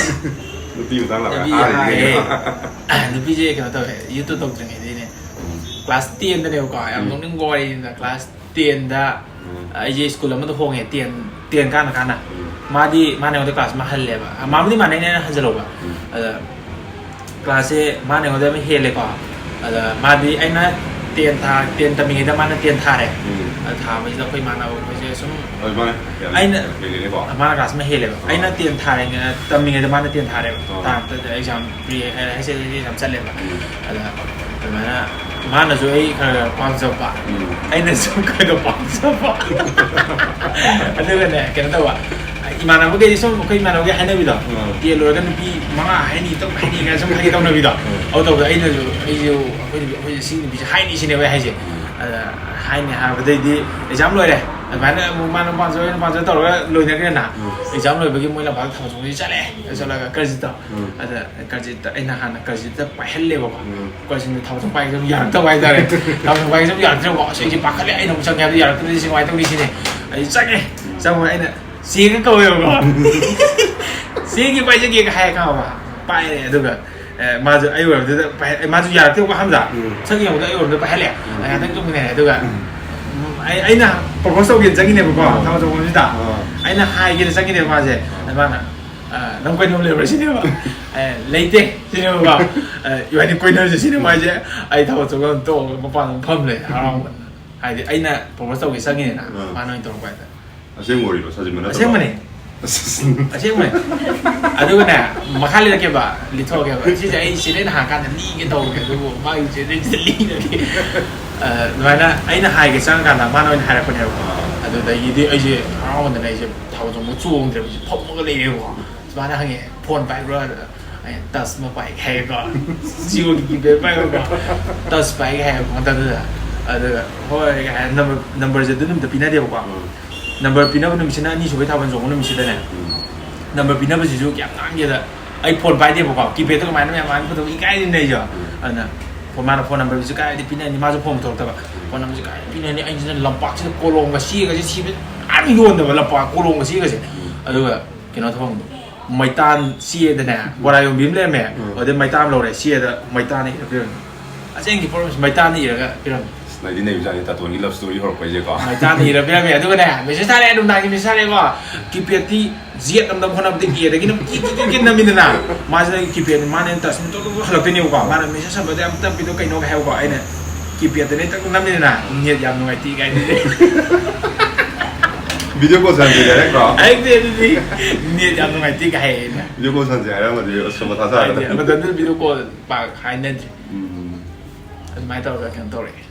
ꯅꯨꯄꯤ ꯃꯇꯥꯡ ꯂꯥꯛꯑꯒ ꯅꯨꯄꯤ ꯍꯥꯏꯔꯤꯅꯦ ꯍꯥꯏꯌꯦ꯫ ꯀꯩꯅꯣ꯫ ꯅꯨꯄꯤꯁꯦ ꯀꯩꯅꯣ ꯇꯧꯋꯦ, ꯌꯨꯇ꯭ꯌꯨꯕ ꯇꯧꯗ꯭ꯔꯤꯉꯩꯗꯩꯅꯦ꯫ ꯎꯝ꯫ ꯀ꯭ꯂꯥꯁ ꯇꯦꯟꯗꯅꯦꯕꯀꯣ, ꯌꯥꯝ ꯎꯝ꯫ ꯅꯣꯛꯅꯤꯡꯕ ꯋꯥꯔꯤꯅꯤꯗ꯫ ꯀ꯭ꯂꯥꯁ ꯇꯦꯟꯗ ꯎꯝ꯫ ꯑꯩꯁꯦ ꯁ꯭ꯀꯨꯜ ꯑꯃꯗ ꯍꯣꯡꯉꯦ, ꯇꯦꯟ, ꯇꯦꯟ ꯀꯥꯅ ꯀꯥꯅ꯫ ꯎꯝ꯫ ꯃꯥꯗꯤ, ꯃꯥꯅ ꯑꯩꯉꯣꯟꯗ ꯀ꯭ꯂꯥꯁ ꯑꯃ ꯍꯜꯂꯦꯕ꯫ ꯃꯥꯕꯨꯗꯤ ꯃꯥꯟꯅꯩꯅꯦ, ꯑꯩꯅ ꯍꯟꯖꯜꯍꯧꯕ꯫ ꯎꯝ꯫ ꯑꯗ ꯀ꯭ꯂꯥꯁꯁꯦ ꯃꯥꯅ ꯑꯩꯉꯣꯟꯗ ꯑꯃ ꯍꯦꯜꯂꯦꯀꯣ꯫ ꯑꯗ ꯃꯥꯗꯤ ꯑꯩꯅ ꯇꯦꯟ ꯊꯥ ꯇꯦꯟ ꯇꯝꯃꯤꯉꯩꯗ ꯃꯥꯅ ꯇꯦꯟ ꯊꯥꯔꯦ꯫ ꯎꯝ꯫ ꯑꯗ ꯊꯥꯕꯁꯤꯗ ꯑꯩꯈꯣꯏ ꯏꯃꯥꯟꯅꯕ ꯑꯩꯈꯣꯏꯁꯦ ꯁꯨꯝ ꯑꯗꯨꯃꯥꯏꯅ ꯌꯥꯝ ꯑꯩꯅ ꯍꯦꯜꯂꯦꯅꯦꯀꯣ꯫ ꯃꯥꯅ ꯀ꯭ꯂꯥꯁ ꯑꯃ ꯍꯦꯜꯂꯦꯕ꯫ ꯑꯥ꯫ ꯑꯩꯅ ꯇꯦꯟ ꯊꯥꯔꯤꯉꯩ ꯇꯝꯃꯤꯉꯩꯗ ꯃꯥꯅ ꯇꯦꯟ ꯊꯥꯔꯦꯕ꯫ ꯑꯥ꯫ ꯊꯥ ꯑꯃꯇꯗ exam pre higher secondary exam ꯆꯠꯂꯦꯕ꯫ ꯎꯝ꯫ ꯑꯗ ꯑꯗꯨꯃꯥꯏꯅ ꯃꯥꯅꯁꯨ ꯑꯩ ꯈꯔ ꯈꯔ ꯄꯥꯝꯖꯕ꯫ ꯎꯝ꯫ ꯑꯩꯅꯁꯨ ꯈꯔ ꯈꯔ ꯄꯥꯝꯖꯕ꯫ ꯑꯗꯨꯒꯅꯦ ꯀꯩꯅꯣ ꯇꯧꯕ꯫ ꯏꯃꯥꯟꯅꯕꯈꯩꯗꯤ ꯁꯨꯝ ꯑꯩꯈꯣꯏ ꯏꯃꯥꯟꯅꯕꯒꯤ ꯍꯥꯏꯅꯕꯤꯗꯣ꯫ ꯎꯝ꯫ ꯇꯦꯟ ꯂꯣꯏꯔꯒ ꯅꯨꯄꯤ ꯃꯉꯥ ꯍꯥꯏꯅꯤ ꯇꯔꯨꯛ ꯍꯥꯏꯅꯤ ꯀꯥꯏꯅ ꯁꯨꯝ ꯍꯥꯏꯒꯦ ꯇꯧꯅꯕꯤꯗꯣ꯫ ꯎꯝ꯫ ꯑꯗꯨ ꯇꯧꯕꯗ ꯑꯩꯅꯁꯨ ꯑꯩꯁꯨ ꯑꯩꯈꯣꯏ ꯑꯩꯈꯣꯏꯁꯦ ꯁꯤ ꯅꯨꯄꯤꯁꯦ ꯍꯥꯏꯅꯤ ꯁꯤꯅꯦꯕ ꯑꯩ ꯍꯥꯏꯁꯦ꯫ ꯎꯝ꯫ ꯑꯗ ꯍꯥꯏꯅꯤ ꯍꯥꯏꯕꯗꯩꯗꯤ ꯑꯦꯛꯖꯥꯝ ꯂꯣꯏꯔꯦ꯫ ꯑꯗꯨꯃꯥꯏꯅ ꯑꯃꯨꯛ ꯃꯥꯅ ꯄꯥꯝꯖꯕ ꯑꯩꯅ ꯄꯥꯝꯖꯕ ꯇꯧꯔꯒ ꯂꯣꯏꯅꯈ꯭ꯔꯦꯅ꯫ ꯎꯝ꯫ ꯑꯦꯛꯖꯥꯝ ꯂꯣꯏꯕꯒꯤ ꯃꯣꯏ ꯂꯝꯄꯥꯛꯇ ꯊꯥꯕꯜ ꯆꯣꯡꯕꯁꯤ ꯆꯠꯂꯦ꯫ ꯆꯠꯂꯒ ꯀꯔꯖꯤꯠꯇꯣ꯫ ꯎꯝ꯫ ꯑꯗ ꯀꯔꯖꯤꯠꯇ ꯑꯩꯅ ꯍꯥꯟꯅ ꯀꯔꯖꯤꯠꯇ ꯄꯥꯏꯍꯜꯂꯦꯕꯀꯣ꯫ ꯎꯝ꯫ ꯀꯔꯖꯤꯠꯅ ꯊꯥꯕꯜ ꯆꯣꯡ ꯄꯥꯏꯒꯗꯕ ꯌꯥꯔꯛꯇꯕ ꯍꯥꯏꯇꯥꯔꯦ꯫ ꯊꯥꯕꯜ ꯆꯣꯡ ꯄꯥꯏꯒꯗꯕ ꯌꯥꯔꯛꯇ꯭ꯔꯦꯕꯀꯣ꯫ ꯑꯁ ꯑꯩꯁꯦ ꯄꯥꯈꯠꯂꯦ꯫ ꯑꯩꯅ ꯑꯃꯨꯛ ꯆꯪꯒꯦ ꯍꯥꯏꯕꯗꯤ ꯌꯥꯔꯛꯇ꯭ꯔꯗꯤ ꯁꯤ ꯀꯃꯥꯏꯅ ꯇꯧꯅꯤ ꯁꯤꯅꯤ꯫ ꯑꯩ ꯆꯪꯉꯦ꯫ ꯆꯪꯕ ꯑꯩꯅ ꯆꯦꯒ ꯀꯧꯋꯦꯕꯀꯣ꯫ "ꯆꯦꯒꯤ ꯄꯥꯏꯖꯒꯦꯒ" ꯍꯥꯏꯔ ꯈꯪꯉꯕ꯫ ꯄꯥꯏꯔꯦ꯫ ꯑꯗꯨꯒ ꯑꯦ, ꯃꯥꯁꯨ ꯑꯩ ꯑꯣꯏꯔꯝꯗꯨꯗ ꯄꯥꯏ-, ꯑꯦ, ꯃꯥꯁꯨ ꯌꯥꯔꯛꯇꯦꯕꯀꯣ ꯑꯍꯥꯟꯕꯗ꯫ ꯎꯝ꯫ ꯁꯛ ꯌꯦꯡꯕꯗ ꯑꯩ ꯑꯣꯏꯔꯝꯗꯨꯗ ꯄꯥꯏꯍꯜꯂꯦ꯫ ꯎꯝ꯫ ꯑꯩ ꯉꯥꯛꯇꯪ ꯇꯨꯝꯃꯤꯟꯅꯔꯦ꯫ ꯑꯗꯨꯒ ꯎꯝ, ꯑꯩ-, ꯑꯩꯅ ꯄ꯭ꯔꯣꯄꯣꯁ ꯇꯧꯒꯦꯅ ꯆꯪꯉꯤꯅꯦꯕꯀꯣ꯫ ꯎꯝ꯫ ꯊꯥꯕꯜ ꯆꯣꯡꯐꯝꯁꯤꯗ꯫ ꯎꯝ꯫ ꯑꯩꯅ ꯍꯥꯏꯒꯦꯅ ꯆꯪꯉꯤꯅꯦꯕ ꯃꯥꯁꯦ꯫ ꯑꯗ ꯃꯥꯅ, "ꯑ, ꯅꯪ ꯀꯣꯏꯅꯕ ꯂꯩꯕ꯭ꯔꯥ?" ꯁꯤꯅꯦꯕ꯫ ꯑꯦ, "ꯂꯩꯇꯦ" ꯁꯤꯅꯦꯕꯀꯣ꯫ "ꯑ, ꯏꯕꯥꯅꯤ ꯀꯣꯏꯅꯔꯁꯦ" ꯁꯤꯅꯦ ꯃꯥꯁꯦ꯫ ꯑꯩ ꯊꯥꯕꯜ ꯆꯣꯡꯐꯝ ꯇꯣꯛꯑꯒ ꯃꯄꯥꯟꯗ ꯐꯝ ꯂꯩ ꯍꯔꯥꯎꯃꯟꯗꯅ꯫ ꯍꯥꯏꯗꯤ ꯑꯩꯅ ꯄ꯭ꯔꯣꯄꯣꯁ ꯇꯧꯒꯦ ꯆꯪꯉꯤꯅꯦꯅ꯫ ꯎꯝ꯫ ꯃꯥꯅ ꯑꯣꯏꯅ ꯇꯧꯔꯛꯄ ꯍꯥꯏꯇꯥꯔꯦ꯫ ꯑꯁꯦꯡꯕ ꯋꯥꯔꯤꯔꯣ, ꯁꯥꯖꯤꯟꯕ ꯅꯠꯇꯕ? ꯑꯁꯦꯡꯕꯅꯦ꯫ ꯑꯁ꯫ ꯑꯁꯦꯡꯕꯅꯦ꯫ ꯑꯗꯨꯒꯅꯦ, ꯃꯈꯥ ꯂꯤꯔꯛꯀꯦꯕ, ꯂꯤꯊꯣꯛꯑꯒꯦꯕ꯫ ꯁꯤꯁꯦ ꯑꯩ ꯁꯤꯗ ꯑꯩꯅ ꯍꯥꯡꯀꯥꯟꯗ ꯂꯤꯒꯦ ꯇꯧꯕꯅꯦ, ꯑꯗꯨꯕꯨ ꯃꯥꯒꯤ ꯆꯦꯗꯩꯁꯤꯗ ꯂꯤꯔꯒꯦ꯫ ꯑ, ꯑꯗꯨꯃꯥꯏꯅ ꯑꯩꯅ ꯍꯥꯏꯒꯦ ꯆꯪꯉꯀꯥꯟꯗ ꯃꯥꯅ ꯑꯣꯏꯅ ꯍꯥꯏꯔꯛꯄꯅꯦꯕꯀꯣ꯫ ꯑꯗꯨꯗꯒꯤꯗꯤ ꯑꯩꯁꯦ ꯍꯔꯥꯎꯃꯟꯗꯅ ꯑꯩꯁꯦ ꯊꯥꯕꯜ ꯆꯣꯡꯕ ꯆꯣꯡꯗ꯭ꯔꯦꯕ, ꯑꯩꯁꯦ ꯐꯝꯃꯒ ꯂꯩꯔꯦꯕꯀꯣ꯫ ꯃꯥꯅ ꯍꯪꯉꯦ, "ꯐꯣꯟ ꯄꯥꯏꯕ꯭ꯔꯣ?" ꯑꯗꯨꯗ ꯑꯩꯅ, "ꯇꯁ ꯑꯃ ꯄꯥꯏꯒꯦ" ꯍꯥꯏꯌꯦꯀꯣ꯫ Jio ꯒꯤ keypad ꯄꯥꯏꯕꯀꯣ꯫ "ꯇꯁ ꯄꯥꯏꯒꯦ" ꯍꯥꯏꯌꯦꯕ ꯃꯇꯝꯗꯨꯗ꯫ ꯑꯗꯨꯒ, "ꯍꯣꯏ" ꯍꯥꯏꯔ ꯅꯝꯕꯔ, ꯅꯝꯕꯔꯁꯦ ꯑꯗꯨ ꯅꯨꯃꯤꯠꯇ ꯄꯤꯅꯗꯦꯕꯀꯣ꯫ ꯎꯝ꯫ ꯅꯝꯕꯔ ꯄꯤꯅꯕ ꯅꯨꯃꯤꯠꯁꯤꯅ ꯑꯅꯤꯁꯨꯕꯩ ꯊꯥꯕꯜ ꯆꯣꯡꯕ ꯅꯨꯃꯤꯠꯁꯤꯗꯅꯦ꯫ ꯎꯝ꯫ ꯅꯝꯕꯔ ꯄꯤꯅꯕꯁꯤꯁꯨ ꯀꯌꯥꯝ ꯉꯥꯡꯒꯦꯗ, ꯑꯩ ꯐꯣꯟ ꯄꯥꯏꯗꯦꯕꯀꯣ, keypad ꯇꯣ ꯀꯃꯥꯏꯅ ꯃꯌꯥꯝ ꯃꯥꯡ ꯐꯠꯇꯕ ꯏꯀꯥꯏꯗꯅ ꯑꯩꯁꯨ꯫ ꯎꯝ꯫ ꯑꯗꯨꯅ ꯐꯣꯟ, ꯃꯥꯅ ꯐꯣꯟ ꯅꯝꯕꯔꯁꯤ ꯀꯥꯏꯗꯤ ꯄꯤꯅꯅꯤ, ꯃꯥꯁꯨ ꯐꯣꯟ ꯄꯨꯊꯣꯔꯛꯇꯕ꯫ ꯐꯣꯟ ꯅꯝꯕꯔꯁꯤ ꯀꯥꯏꯗꯤ ꯄꯤꯅꯅꯤ, ꯑꯩꯁꯤꯅ ꯂꯝꯄꯥꯛꯁꯤꯗ ꯀꯣꯂꯣꯝꯒ ꯆꯦꯒꯁꯦ ꯊꯤꯕ ꯌꯥꯝ ꯌꯣꯟꯗꯕ, ꯂꯝꯄꯥꯛ ꯀꯣꯂꯣꯝꯒ ꯆꯦꯒꯁꯦ꯫ ꯎꯝ꯫ ꯑꯗꯨꯒ ꯀꯩꯅꯣ ꯊꯣꯡꯕ, ꯃꯩꯇꯥꯟ ꯆꯦꯗꯅꯦ, ꯕꯣꯔꯥ ꯌꯣꯟꯕꯤ ꯑꯃ ꯂꯩꯔꯝꯃꯦ꯫ ꯎꯝ꯫ ꯑꯗꯩ ꯃꯩꯇꯥꯟ ꯑꯃ ꯂꯧꯔꯦ, ꯆꯦꯗ ꯃꯩꯇꯥꯟꯅ ꯏꯔ ꯄꯤꯔꯝꯃꯦ꯫ ꯑꯁꯦꯡꯒꯤ ꯄꯣꯠꯁꯦ ꯃꯩꯇꯥꯟꯅ ꯏꯔꯒ ꯄꯤꯔꯝꯃꯦ꯫ ꯂꯩꯗꯤ ꯅꯩꯕꯖꯥꯠꯅꯤ ꯇꯥꯇꯣꯟꯒꯤ ꯂꯞ ꯁ꯭ꯇꯣꯔꯤ ꯍꯧꯔꯛꯄꯩꯁꯦꯀꯣ꯫ ꯃꯩꯇꯥꯟ ꯏꯔ ꯄꯤꯔꯝꯃꯦ꯫ ꯑꯗꯨꯒꯅꯦ, ꯃꯦꯁꯦꯖ ꯊꯥꯔꯛꯑꯦ, ꯅꯨꯡꯗꯥꯡꯒꯤ ꯃꯦꯁꯦꯖ ꯊꯥꯔꯛꯑꯦꯀꯣ꯫ ꯀꯤꯄꯦꯗꯇꯤ ꯖꯦꯠ ꯑꯃꯗ ꯍꯣꯠꯅꯕꯗ ꯑꯦꯗꯒꯤ ꯑꯗꯨꯝ ꯀꯤ ꯀꯤ ꯀꯤ ꯀꯤ ꯅꯝꯃꯤꯗꯅ꯫ ꯃꯥꯁꯤꯅ ꯀꯤꯄꯦꯗ, ꯃꯥꯅ ꯑꯩꯅ ꯇꯁ ꯇꯣꯛ ꯇꯣꯛ ꯍꯜꯂꯛꯇꯣꯏꯅꯦꯕꯀꯣ꯫ ꯃꯥꯅ ꯃꯦꯁꯦꯖ ꯍꯟꯕꯗ ꯌꯥꯝ ꯇꯞꯄꯤꯗꯣ ꯀꯩꯅꯣꯒ ꯍꯥꯏꯕꯀꯣ꯫ ꯑꯩꯅ ꯀꯤꯄꯦꯗꯇꯅꯦ ꯇꯛ ꯅꯝꯃꯤꯗꯅ, ꯅꯦꯠ ꯌꯥꯝ ꯅꯨꯡꯉꯥꯏꯇꯦ ꯀꯥꯏꯅ꯫ ꯚꯤꯗꯤꯑꯣ ꯀꯣꯜ ꯁꯥꯟꯅꯁꯦ ꯍꯥꯏꯔꯛꯇ꯭ꯔꯣ? ꯍꯥꯏꯔꯛꯇꯦ ꯑꯗꯨꯗꯤ꯫ ꯅꯦꯠ ꯌꯥꯝ ꯅꯨꯡꯉꯥꯏꯇꯦ ꯀꯥꯏ ꯍꯥꯏꯌꯦ ꯑꯩꯅ꯫ ꯚꯤꯗꯤꯑꯣ ꯀꯣꯜ ꯁꯥꯟꯅꯁꯦ ꯍꯥꯏꯔꯝꯃꯗꯤ ꯑꯁ ꯃꯊꯥ ꯍꯥꯏꯗꯤ ꯁꯥꯔꯒꯗꯕꯅꯤ꯫ ꯃꯇꯝꯗꯨꯗ ꯚꯤꯗꯤꯑꯣ ꯀꯣꯜ ꯄꯥꯛ ꯍꯥꯏꯅꯗ꯭ꯔꯤ꯫ ꯎꯝ꯫ ꯑꯗꯨꯃꯥꯏꯅ ꯇꯧꯔꯒ ꯀꯩꯅꯣ ꯇꯧꯔꯛꯑꯦ꯫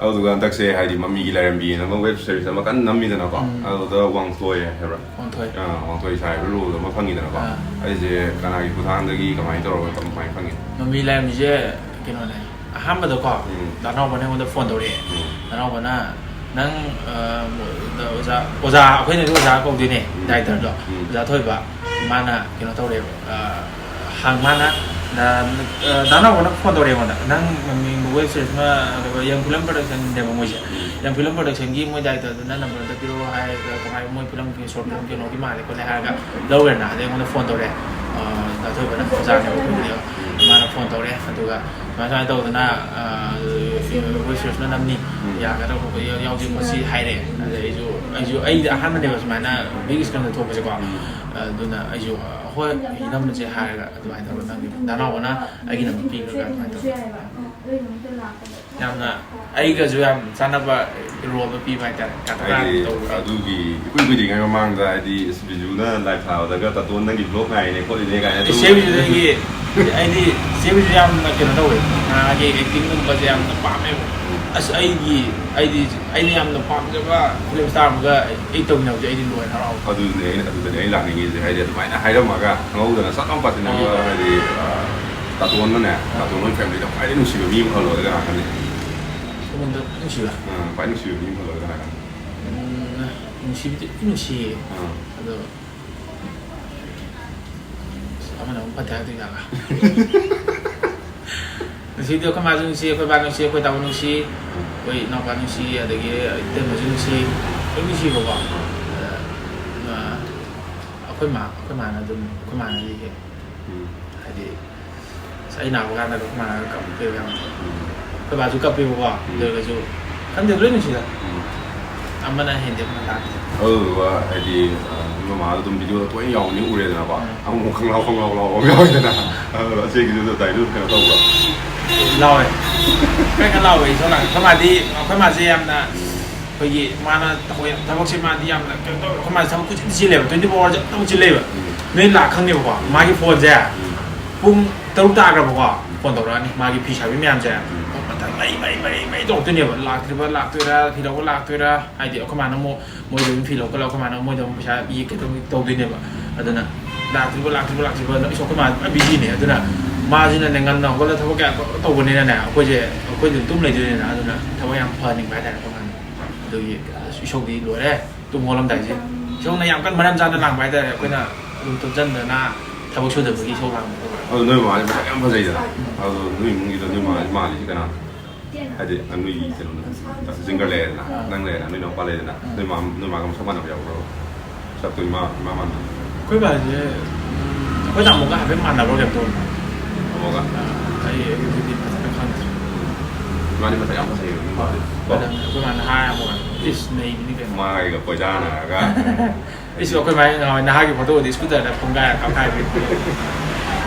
ꯑꯗꯨꯗꯨꯒ ꯍꯟꯗꯛꯁꯦ ꯍꯥꯏꯗꯤ ꯃꯃꯤꯒꯤ ꯂꯥꯏꯔꯦꯝꯕꯤꯅ ꯑꯃ ꯋꯦꯕ ꯁꯤꯔꯤꯁ ꯑꯃ ꯀꯟꯅ ꯅꯝꯃꯤꯗꯅꯀꯣ꯫ ꯎꯝ꯫ ꯑꯗꯨꯗ ꯋꯥꯡꯊꯣꯏ ꯍꯥꯏꯕ꯭ꯔꯥ? ꯋꯥꯡꯊꯣꯏ꯫ ꯑꯥ, ꯋꯥꯡꯊꯣꯏ ꯁꯥꯏꯕ ꯔꯣꯜꯗꯣ ꯑꯃ ꯐꯪꯉꯤꯗꯅꯀꯣ꯫ ꯑꯥ꯫ ꯑꯩꯁꯦ ꯀꯅꯥꯒꯤ ꯈꯨꯊꯥꯡꯗꯒꯤ ꯀꯃꯥꯏꯅ ꯇꯧꯔꯒ ꯀꯃꯥꯏꯅ ꯐꯪꯉꯤ? ꯃꯃꯤ ꯂꯥꯏꯔꯦꯝꯕꯤꯁꯦ ꯀꯩꯅꯣꯅꯦ꯫ ꯑꯍꯥꯟꯕꯗꯀꯣ ꯎꯝ꯫ ꯗꯥ ꯅꯥꯎꯕꯅ ꯑꯩꯉꯣꯟꯗ ꯐꯣꯟ ꯇꯧꯔꯛꯑꯦ꯫ ꯎꯝ꯫ ꯗꯥ ꯅꯥꯎꯕꯅ, "ꯅꯪ, ꯑ, ꯑꯣꯖꯥ, ꯑꯣꯖꯥ, ꯑꯩꯈꯣꯏꯅꯗꯤ ꯑꯣꯖꯥ ꯀꯧꯗꯣꯏꯅꯦ, ꯎꯝ꯫ ꯗꯥꯏꯔꯦꯛꯇꯔꯗꯣ꯫ ꯎꯝ꯫ ꯑꯣꯖꯥ ꯊꯣꯏꯕ, ꯃꯥꯅ ꯀꯩꯅꯣ ꯇꯧꯔꯦꯕ, ꯑ, ꯍꯪ-, ꯃꯥꯅ, ꯗꯥ, ꯑ, ꯗꯥ ꯅꯥꯎꯕꯅ ꯐꯣꯟ ꯇꯧꯔꯛꯑꯦ ꯑꯩꯉꯣꯟꯗ꯫ ꯅꯪ ꯃꯃꯤꯡ ꯋꯦꯕ ꯁꯤꯔꯤꯁ ꯑꯃ, ꯌꯪ ꯐꯤꯂꯝ ꯄ꯭ꯔꯗꯛꯁꯟꯅꯦꯕ ꯃꯣꯏꯁꯦ꯫ ꯌꯪ ꯐꯤꯂꯝ ꯄ꯭ꯔꯗꯛꯁꯟꯒꯤ ꯃꯣꯏ ꯗꯥꯏꯔꯦꯛꯇꯔꯗꯨꯅ ꯅꯝꯕꯔ ꯑꯝꯇ ꯄꯤꯔꯛꯑꯣ ꯍꯥꯏꯔꯒ, ꯀꯃꯥꯏꯅ ꯃꯣꯏ ꯐꯤꯂꯝꯒꯤ ꯁꯣꯔꯠ ꯐꯤꯂꯝ ꯀꯩꯅꯣꯒꯤ ꯃꯥꯜꯂꯦ ꯈꯣꯠꯂꯦ ꯍꯥꯏꯔꯒ ꯂꯧꯔꯦꯅ꯫ ꯑꯗꯩ ꯑꯩꯉꯣꯟꯗ ꯐꯣꯟ ꯇꯧꯔꯛꯑꯦ꯫ ꯑ, ꯗꯥ ꯊꯣꯏꯕꯅ ꯑꯣꯖꯥꯅꯦꯕ ꯑꯩꯈꯣꯏꯒꯤꯗꯤ꯫ ꯃꯥꯅ ꯐꯣꯟ ꯇꯧꯔꯛꯑꯦ꯫ ꯑꯗꯨꯒ ꯁꯨꯃꯥꯏ ꯁꯨꯃꯥꯏꯅ ꯇꯧꯗꯅ, ꯑ, ꯋꯦꯕ ꯁꯤꯔꯤꯁ ꯑꯃ ꯅꯝꯅꯤ, ꯌꯥꯒꯗ꯭ꯔꯥ ꯈꯣꯠꯄ ꯌꯥꯎ-, ꯌꯥꯎꯁꯤ ꯈꯣꯠꯁꯤ ꯍꯥꯏꯔꯛꯑꯦ꯫ ꯑꯗꯩ ꯑꯩꯁꯨ, ꯑꯩꯁꯨ, ꯑꯩꯗꯤ ꯑꯍꯥꯟꯕꯅꯦꯕ ꯁꯨꯃꯥꯏꯅ ꯕꯤꯛ ꯁ꯭ꯀ꯭ꯔꯤꯟꯗ ꯊꯣꯛꯄꯁꯦꯀꯣ꯫ ꯑꯗꯨꯅ ꯑꯩꯁꯨ, "ꯍꯣꯏ, ꯅꯝꯃꯁꯦ" ꯍꯥꯏꯔꯒ ꯑꯗꯨꯃꯥꯏꯅ ꯇꯧꯔꯒ ꯅꯝꯈꯤꯕꯅꯤ꯫ ꯗꯥ ꯅꯥꯎꯕꯅ ꯑꯩꯒꯤ ꯅꯝꯕꯔ ꯄꯤꯈ꯭ꯔꯒ ꯑꯗꯨꯃꯥꯏꯅ ꯇꯧꯔꯒ꯫ ꯌꯥꯝꯅ ꯑꯩꯒꯁꯨ ꯌꯥꯝ ꯆꯥꯟꯅꯕ ꯔꯣꯜꯗꯣ ꯄꯤꯕ ꯍꯥꯏꯇꯥꯔꯦ꯫ ꯀꯥꯇꯥ ꯀꯥꯇꯥ ꯍꯥꯏꯗꯤ ꯇꯧꯕꯗꯣ꯫ ꯑꯗꯨꯒꯤ ꯏꯀꯨꯏ ꯀꯨꯏꯗ꯭ꯔꯤꯉꯩ ꯃꯃꯥꯡꯗ ꯍꯥꯏꯗꯤ ꯕꯤꯖꯨꯅ ꯂꯥꯏꯚ ꯊꯥꯕꯗꯒ "ꯇꯥꯇꯣꯟ ꯅꯪꯒꯤ ꯕ꯭ꯂꯣꯛ ꯉꯥꯏꯔꯤꯅꯦ ꯈꯣꯠꯂꯤꯅꯦ" ꯀꯥꯏꯅ ꯑꯗꯨꯝ ꯏꯆꯦꯕꯤꯖꯨꯗꯒꯤ ꯑꯩꯗꯤ ꯏꯆꯦꯕꯤꯖꯨ ꯌꯥꯝꯅ ꯀꯩꯅꯣ ꯇꯧꯋꯦ꯫ ꯃꯥꯒꯤ ꯑꯦꯛꯇꯤꯡꯒꯨꯝꯕꯁꯦ ꯌꯥꯝꯅ ꯄꯥꯝꯃꯦꯕ꯫ ꯑꯁ, ꯑꯩꯒꯤ, ꯑꯩꯗꯤ, ꯑꯩꯅ ꯌꯥꯝꯅ ꯄꯥꯝꯖꯕ ꯐꯤꯂꯝ ꯁ꯭ꯇꯥꯔ ꯑꯃꯒ ꯑꯩ ꯇꯧꯃꯤꯟꯅꯕꯁꯦ ꯑꯩꯗꯤ ꯂꯣꯏꯔꯦ ꯍꯔꯥꯎꯕ꯫ ꯑꯗꯨꯅꯦ ꯑꯩꯅ, ꯑꯗꯨꯗꯅꯦ ꯑꯩ ꯂꯥꯛꯅꯤꯡꯉꯤꯁꯦ꯫ ꯍꯥꯏꯗꯤ ꯑꯗꯨꯃꯥꯏꯅ ꯍꯥꯏꯔꯝꯃꯒ ꯈꯪꯍꯧꯗꯅ ꯁꯠ ꯂꯥꯎ ꯄꯥꯁꯤꯟꯅꯈꯤꯕ꯫ ꯑꯣ꯫ ꯍꯥꯏꯗꯤ, ꯑ, ꯇꯥꯇꯣꯟꯅꯅꯦ, ꯇꯥꯇꯣꯟ ꯍꯣꯏ ꯐꯦꯃꯤꯂꯤꯗ ꯈ꯭ꯋꯥꯏꯗꯒꯤ ꯅꯨꯡꯁꯤꯕ ꯃꯤ ꯑꯃ ꯈꯜꯂꯣ꯫ ꯑꯗꯨ ꯀꯅꯥ ꯈꯜꯂꯤ? ꯑꯩꯉꯣꯟꯗ ꯅꯨꯡꯁꯤꯕ? ꯑ, ꯈ꯭ꯋꯥꯏ ꯅꯨꯡꯁꯤꯕ ꯃꯤ ꯑꯃ ꯈꯜꯂꯣ꯫ ꯑꯗꯨ ꯀꯅꯥ ꯈꯜꯂꯤ? ꯎꯝ, ꯅꯨꯡꯁꯤꯕꯗꯤ ꯅꯨꯡꯁꯤꯌꯦ꯫ ꯑ꯫ ꯑꯗꯣ ꯑꯃꯅ ꯑꯃꯨꯛ ꯐꯠꯇꯦ ꯍꯥꯏꯔꯛꯇꯣꯏ ꯖꯥꯠꯂꯥ? ꯅꯨꯡꯁꯤꯕꯗꯤ ꯑꯩꯈꯣꯏ ꯃꯥꯁꯨ ꯅꯨꯡꯁꯤ, ꯑꯩꯈꯣꯏ ꯕꯥ ꯅꯨꯡꯁꯤ, ꯑꯩꯈꯣꯏ ꯇꯥꯃꯣ ꯅꯨꯡꯁꯤ, ꯑꯩꯈꯣꯏ ꯏꯅꯥꯎꯄꯥ ꯅꯨꯡꯁꯤ, ꯑꯗꯒꯤ ꯏꯇꯩꯃꯁꯨ ꯅꯨꯡꯁꯤ, ꯂꯣꯏ ꯅꯨꯡꯁꯤꯕꯀꯣ꯫ ꯑꯗ, ꯑ, ꯑꯩꯈꯣꯏ ꯃꯥ, ꯑꯩꯈꯣꯏ ꯃꯥꯅ ꯑꯗꯨꯝ, ꯑꯩꯈꯣꯏ ꯃꯥꯅꯗꯤ ꯍꯦꯛ, ꯎꯝ꯫ ꯍꯥꯏꯗꯤ, ꯑꯁ, ꯑꯩ ꯅꯥꯕ ꯀꯥꯟꯗ ꯑꯩꯈꯣꯏ ꯃꯥꯅ ꯀꯞꯄꯦꯕ ꯌꯥꯝ꯫ ꯎꯝ꯫ ꯑꯩꯈꯣꯏ ꯕꯥꯁꯨ ꯀꯞꯄꯦꯕꯀꯣ꯫ ꯑꯗꯨ ꯑꯣꯏꯔꯒꯁꯨ ꯈꯪꯗꯦ, ꯂꯣꯏ ꯅꯨꯡꯁꯤꯗ꯫ ꯎꯝ꯫ ꯑꯃꯅ ꯍꯦꯟꯗꯦ ꯑꯃꯅ ꯇꯥꯗꯦ꯫ ꯑꯗꯨꯗꯨꯒ ꯍꯥꯏꯗꯤ, ꯑ, ꯅꯣꯏ ꯃꯃꯥꯗꯣ ꯑꯗꯨꯝ ꯚꯤꯗꯤꯑꯣꯗ ꯇꯣꯏꯅ ꯌꯥꯎꯕꯅꯤ ꯎꯔꯦꯗꯅꯀꯣ꯫ ꯎꯝ꯫ ꯑꯃꯨꯛ ꯑꯃꯨꯛ ꯈꯪꯂꯥꯎ ꯈꯪꯂꯥꯎ ꯂꯥꯎꯕ ꯑꯃ ꯌꯥꯎꯋꯤꯗꯅ꯫ ꯑꯗꯣ ꯑꯆꯦꯒꯤꯗꯨꯗ ꯑꯗꯨꯃꯥꯏꯅ ꯀꯩꯅꯣ ꯇꯧꯕ꯭ꯔꯣ? ꯂꯥꯎꯋꯦ꯫ ꯈꯔ ꯈꯔ ꯂꯥꯎꯋꯦ ꯏꯁꯧ ꯂꯥꯡꯉꯦ꯫ ꯑꯩꯈꯣꯏ ꯃꯥꯗꯤ, ꯑꯩꯈꯣꯏ ꯃꯥꯁꯦ ꯌꯥꯝꯅ ꯑꯩꯈꯣꯏꯒꯤ ꯃꯥꯅ ꯊꯕꯛ ꯌꯥꯝ, ꯊꯕꯛꯁꯦ ꯃꯥꯗꯤ ꯌꯥꯝꯅ ꯀꯩꯅꯣ ꯇꯧꯋꯦ꯫ ꯑꯩꯈꯣꯏ ꯃꯥꯁꯦ ꯊꯕꯛ ꯀꯨꯏꯆꯤꯟꯗ ꯆꯤꯜꯂꯦꯕ, twenty four hours ꯑꯗꯨꯝ ꯆꯤꯜꯂꯦꯕ꯫ ꯎꯝ꯫ ꯅꯣꯏ ꯂꯥꯛ ꯈꯪꯅꯦꯕꯀꯣ꯫ ꯎꯝ꯫ ꯃꯥꯒꯤ ꯐꯣꯟꯁꯦ ꯎꯝ꯫ ꯄꯨꯡ ꯇꯔꯨꯛ ꯇꯥꯈ꯭ꯔꯕꯀꯣ꯫ ꯎꯝ꯫ ꯐꯣꯟ ꯇꯧꯔꯛꯑꯅꯤ꯫ ꯃꯥꯒꯤ ꯐꯤ ꯁꯥꯕꯤ ꯃꯌꯥꯝꯁꯦ ꯎꯝ꯫ ꯃꯊꯪ ꯃꯩ, ꯃꯩ, ꯃꯩ, ꯃꯩ ꯇꯧꯔꯛꯇꯣꯏꯅꯦꯕ꯫ ꯂꯥꯛꯇ꯭ꯔꯤꯕ, ꯂꯥꯛꯇꯣꯏꯔꯥ, ꯐꯤ ꯂꯧꯕ ꯂꯥꯛꯇꯣꯏꯔꯥ? ꯍꯥꯏꯗꯤ ꯑꯩꯈꯣꯏ ꯃꯥꯅ ꯑꯃꯨꯛ ꯃꯣꯏꯗ ꯑꯗꯨꯝ ꯐꯤ ꯂꯧꯈꯠꯂꯒ ꯑꯩꯈꯣꯏ ꯃꯥꯅ ꯃꯣꯏꯗ ꯑꯃꯨꯛ ꯄꯩꯁꯥ ꯄꯤꯒꯦ ꯀꯩꯗꯧ-, ꯇꯧꯗꯣꯏꯅꯦꯕ꯫ ꯑꯗꯨꯅ ꯂꯥꯛꯇ꯭ꯔꯤꯕ, ꯂꯥꯛꯇ꯭ꯔꯤꯕ, ꯂꯥꯛꯇ꯭ꯔꯤꯕ ꯑꯗꯨꯝ ꯏꯁꯧ, ꯑꯩꯈꯣꯏ ꯃꯥ ꯄꯨꯔꯥ ꯕꯤꯖꯤꯅꯦ꯫ ꯑꯗꯨꯅ ꯃꯥꯁꯤꯅꯅꯦ ꯉꯟꯅ ꯍꯧꯒꯠꯂꯒ ꯊꯕꯛ ꯀꯌꯥ ꯇꯧꯕꯅꯤꯅꯅꯦ ꯑꯩꯈꯣꯏꯁꯦ, ꯑꯩꯈꯣꯏꯗꯤ ꯑꯗꯨꯝ ꯇꯨꯝ ꯂꯩꯗꯣꯏꯅꯤꯅ꯫ ꯑꯗꯨꯅ ꯊꯕꯛ ꯌꯥꯝ ꯐꯍꯟꯅꯤꯡꯕ ꯍꯥꯏꯇꯥꯔꯦ ꯑꯩꯈꯣꯏ ꯃꯥꯅ꯫ ꯑꯗꯨꯒꯤ ꯏꯁꯧꯗꯤ ꯂꯣꯏꯔꯦ꯫ ꯇꯨꯝ ꯍꯧꯒꯠꯂꯝꯗꯥꯏꯁꯦ ꯏꯁꯧꯅ ꯌꯥꯝ ꯀꯟꯅ ꯃꯔꯝ ꯆꯥꯗꯅ ꯂꯥꯡꯕ ꯍꯥꯏꯇꯥꯔꯦ꯫ ꯑꯩꯈꯣꯏꯅ ꯑꯗꯨꯝ ꯇꯨꯝꯁꯤꯟꯗꯅ ꯊꯕꯛ ꯁꯨꯗꯕꯒꯤ ꯏꯁꯧ ꯂꯥꯡꯕ ꯇꯧꯕ꯫ ꯑꯗꯣ ꯅꯣꯏ ꯃꯃꯥꯁꯦ ꯃꯁꯛ ꯌꯥꯝ ꯐꯖꯩꯗꯅ꯫ ꯑꯗꯣ ꯅꯣꯏ ꯏꯃꯨꯡꯒꯤꯗ ꯅꯣꯏ ꯃꯃꯥꯁꯦ ꯃꯥꯜꯂꯤꯁꯦ ꯀꯅꯥꯅꯣ? ꯍꯥꯏꯗꯤ ꯅꯣꯏꯒꯤ ꯀꯩꯅꯣꯗ ꯖꯤꯡꯒꯔ ꯂꯩꯔꯦꯗꯅ, ꯑꯥ꯫ ꯅꯪ ꯂꯩꯔꯦꯗꯅ, ꯅꯣꯏ ꯏꯅꯥꯎꯄꯥ ꯂꯩꯔꯦꯗꯅ, ꯎꯝ꯫ ꯅꯣꯏ ꯃꯥ, ꯅꯣꯏ ꯃꯥꯒ ꯃꯁꯛ ꯃꯥꯟꯅꯕ ꯌꯥꯎꯕ꯭ꯔꯣ? ꯁꯛꯇꯣ ꯏꯃꯥ, ꯏꯃꯥ ꯃꯥꯟꯕ꯫ ꯑꯩꯈꯣꯏ ꯕꯥꯁꯦ, ꯎꯝ, ꯑꯩꯈꯣꯏ ꯇꯥꯃꯣꯒ ꯍꯥꯏꯐꯦꯠ ꯃꯥꯟꯅꯕ꯭ꯔꯥ ꯀꯩꯅꯣ ꯇꯧꯕꯅꯦ꯫ ꯇꯥꯃꯣꯒ? ꯑꯥ, ꯑꯩ, ꯑꯩ ꯑꯗꯨꯗꯤ ꯐꯖꯅ ꯈꯪꯗ꯭ꯔꯦ꯫ ꯏꯃꯥꯗꯤ ꯃꯁꯛ ꯌꯥꯝ ꯐꯖꯩꯌꯦꯕ, ꯏꯃꯥꯗꯤ꯫ ꯀꯣ? ꯑꯗꯨꯅ ꯑꯩꯈꯣꯏ ꯃꯥꯅ ꯍꯥꯏ ꯌꯥꯝ ꯋꯥ-, ꯏꯁ, ꯅꯩꯕꯅꯤ ꯀꯩꯅꯣ꯫ ꯃꯥꯒ ꯀꯣꯏꯗꯥꯅꯔꯒ꯫ ꯏꯁ, ꯑꯩꯈꯣꯏ ꯃꯥꯒꯤ ꯅꯍꯥꯟꯋꯥꯏ ꯅꯍꯥꯒꯤ ꯐꯣꯇꯣꯗꯤ ꯁ꯭ꯀꯨꯇꯔꯗ ꯄꯨꯡꯒꯥꯏ ꯀꯥꯞꯈꯥꯏꯕꯤ꯫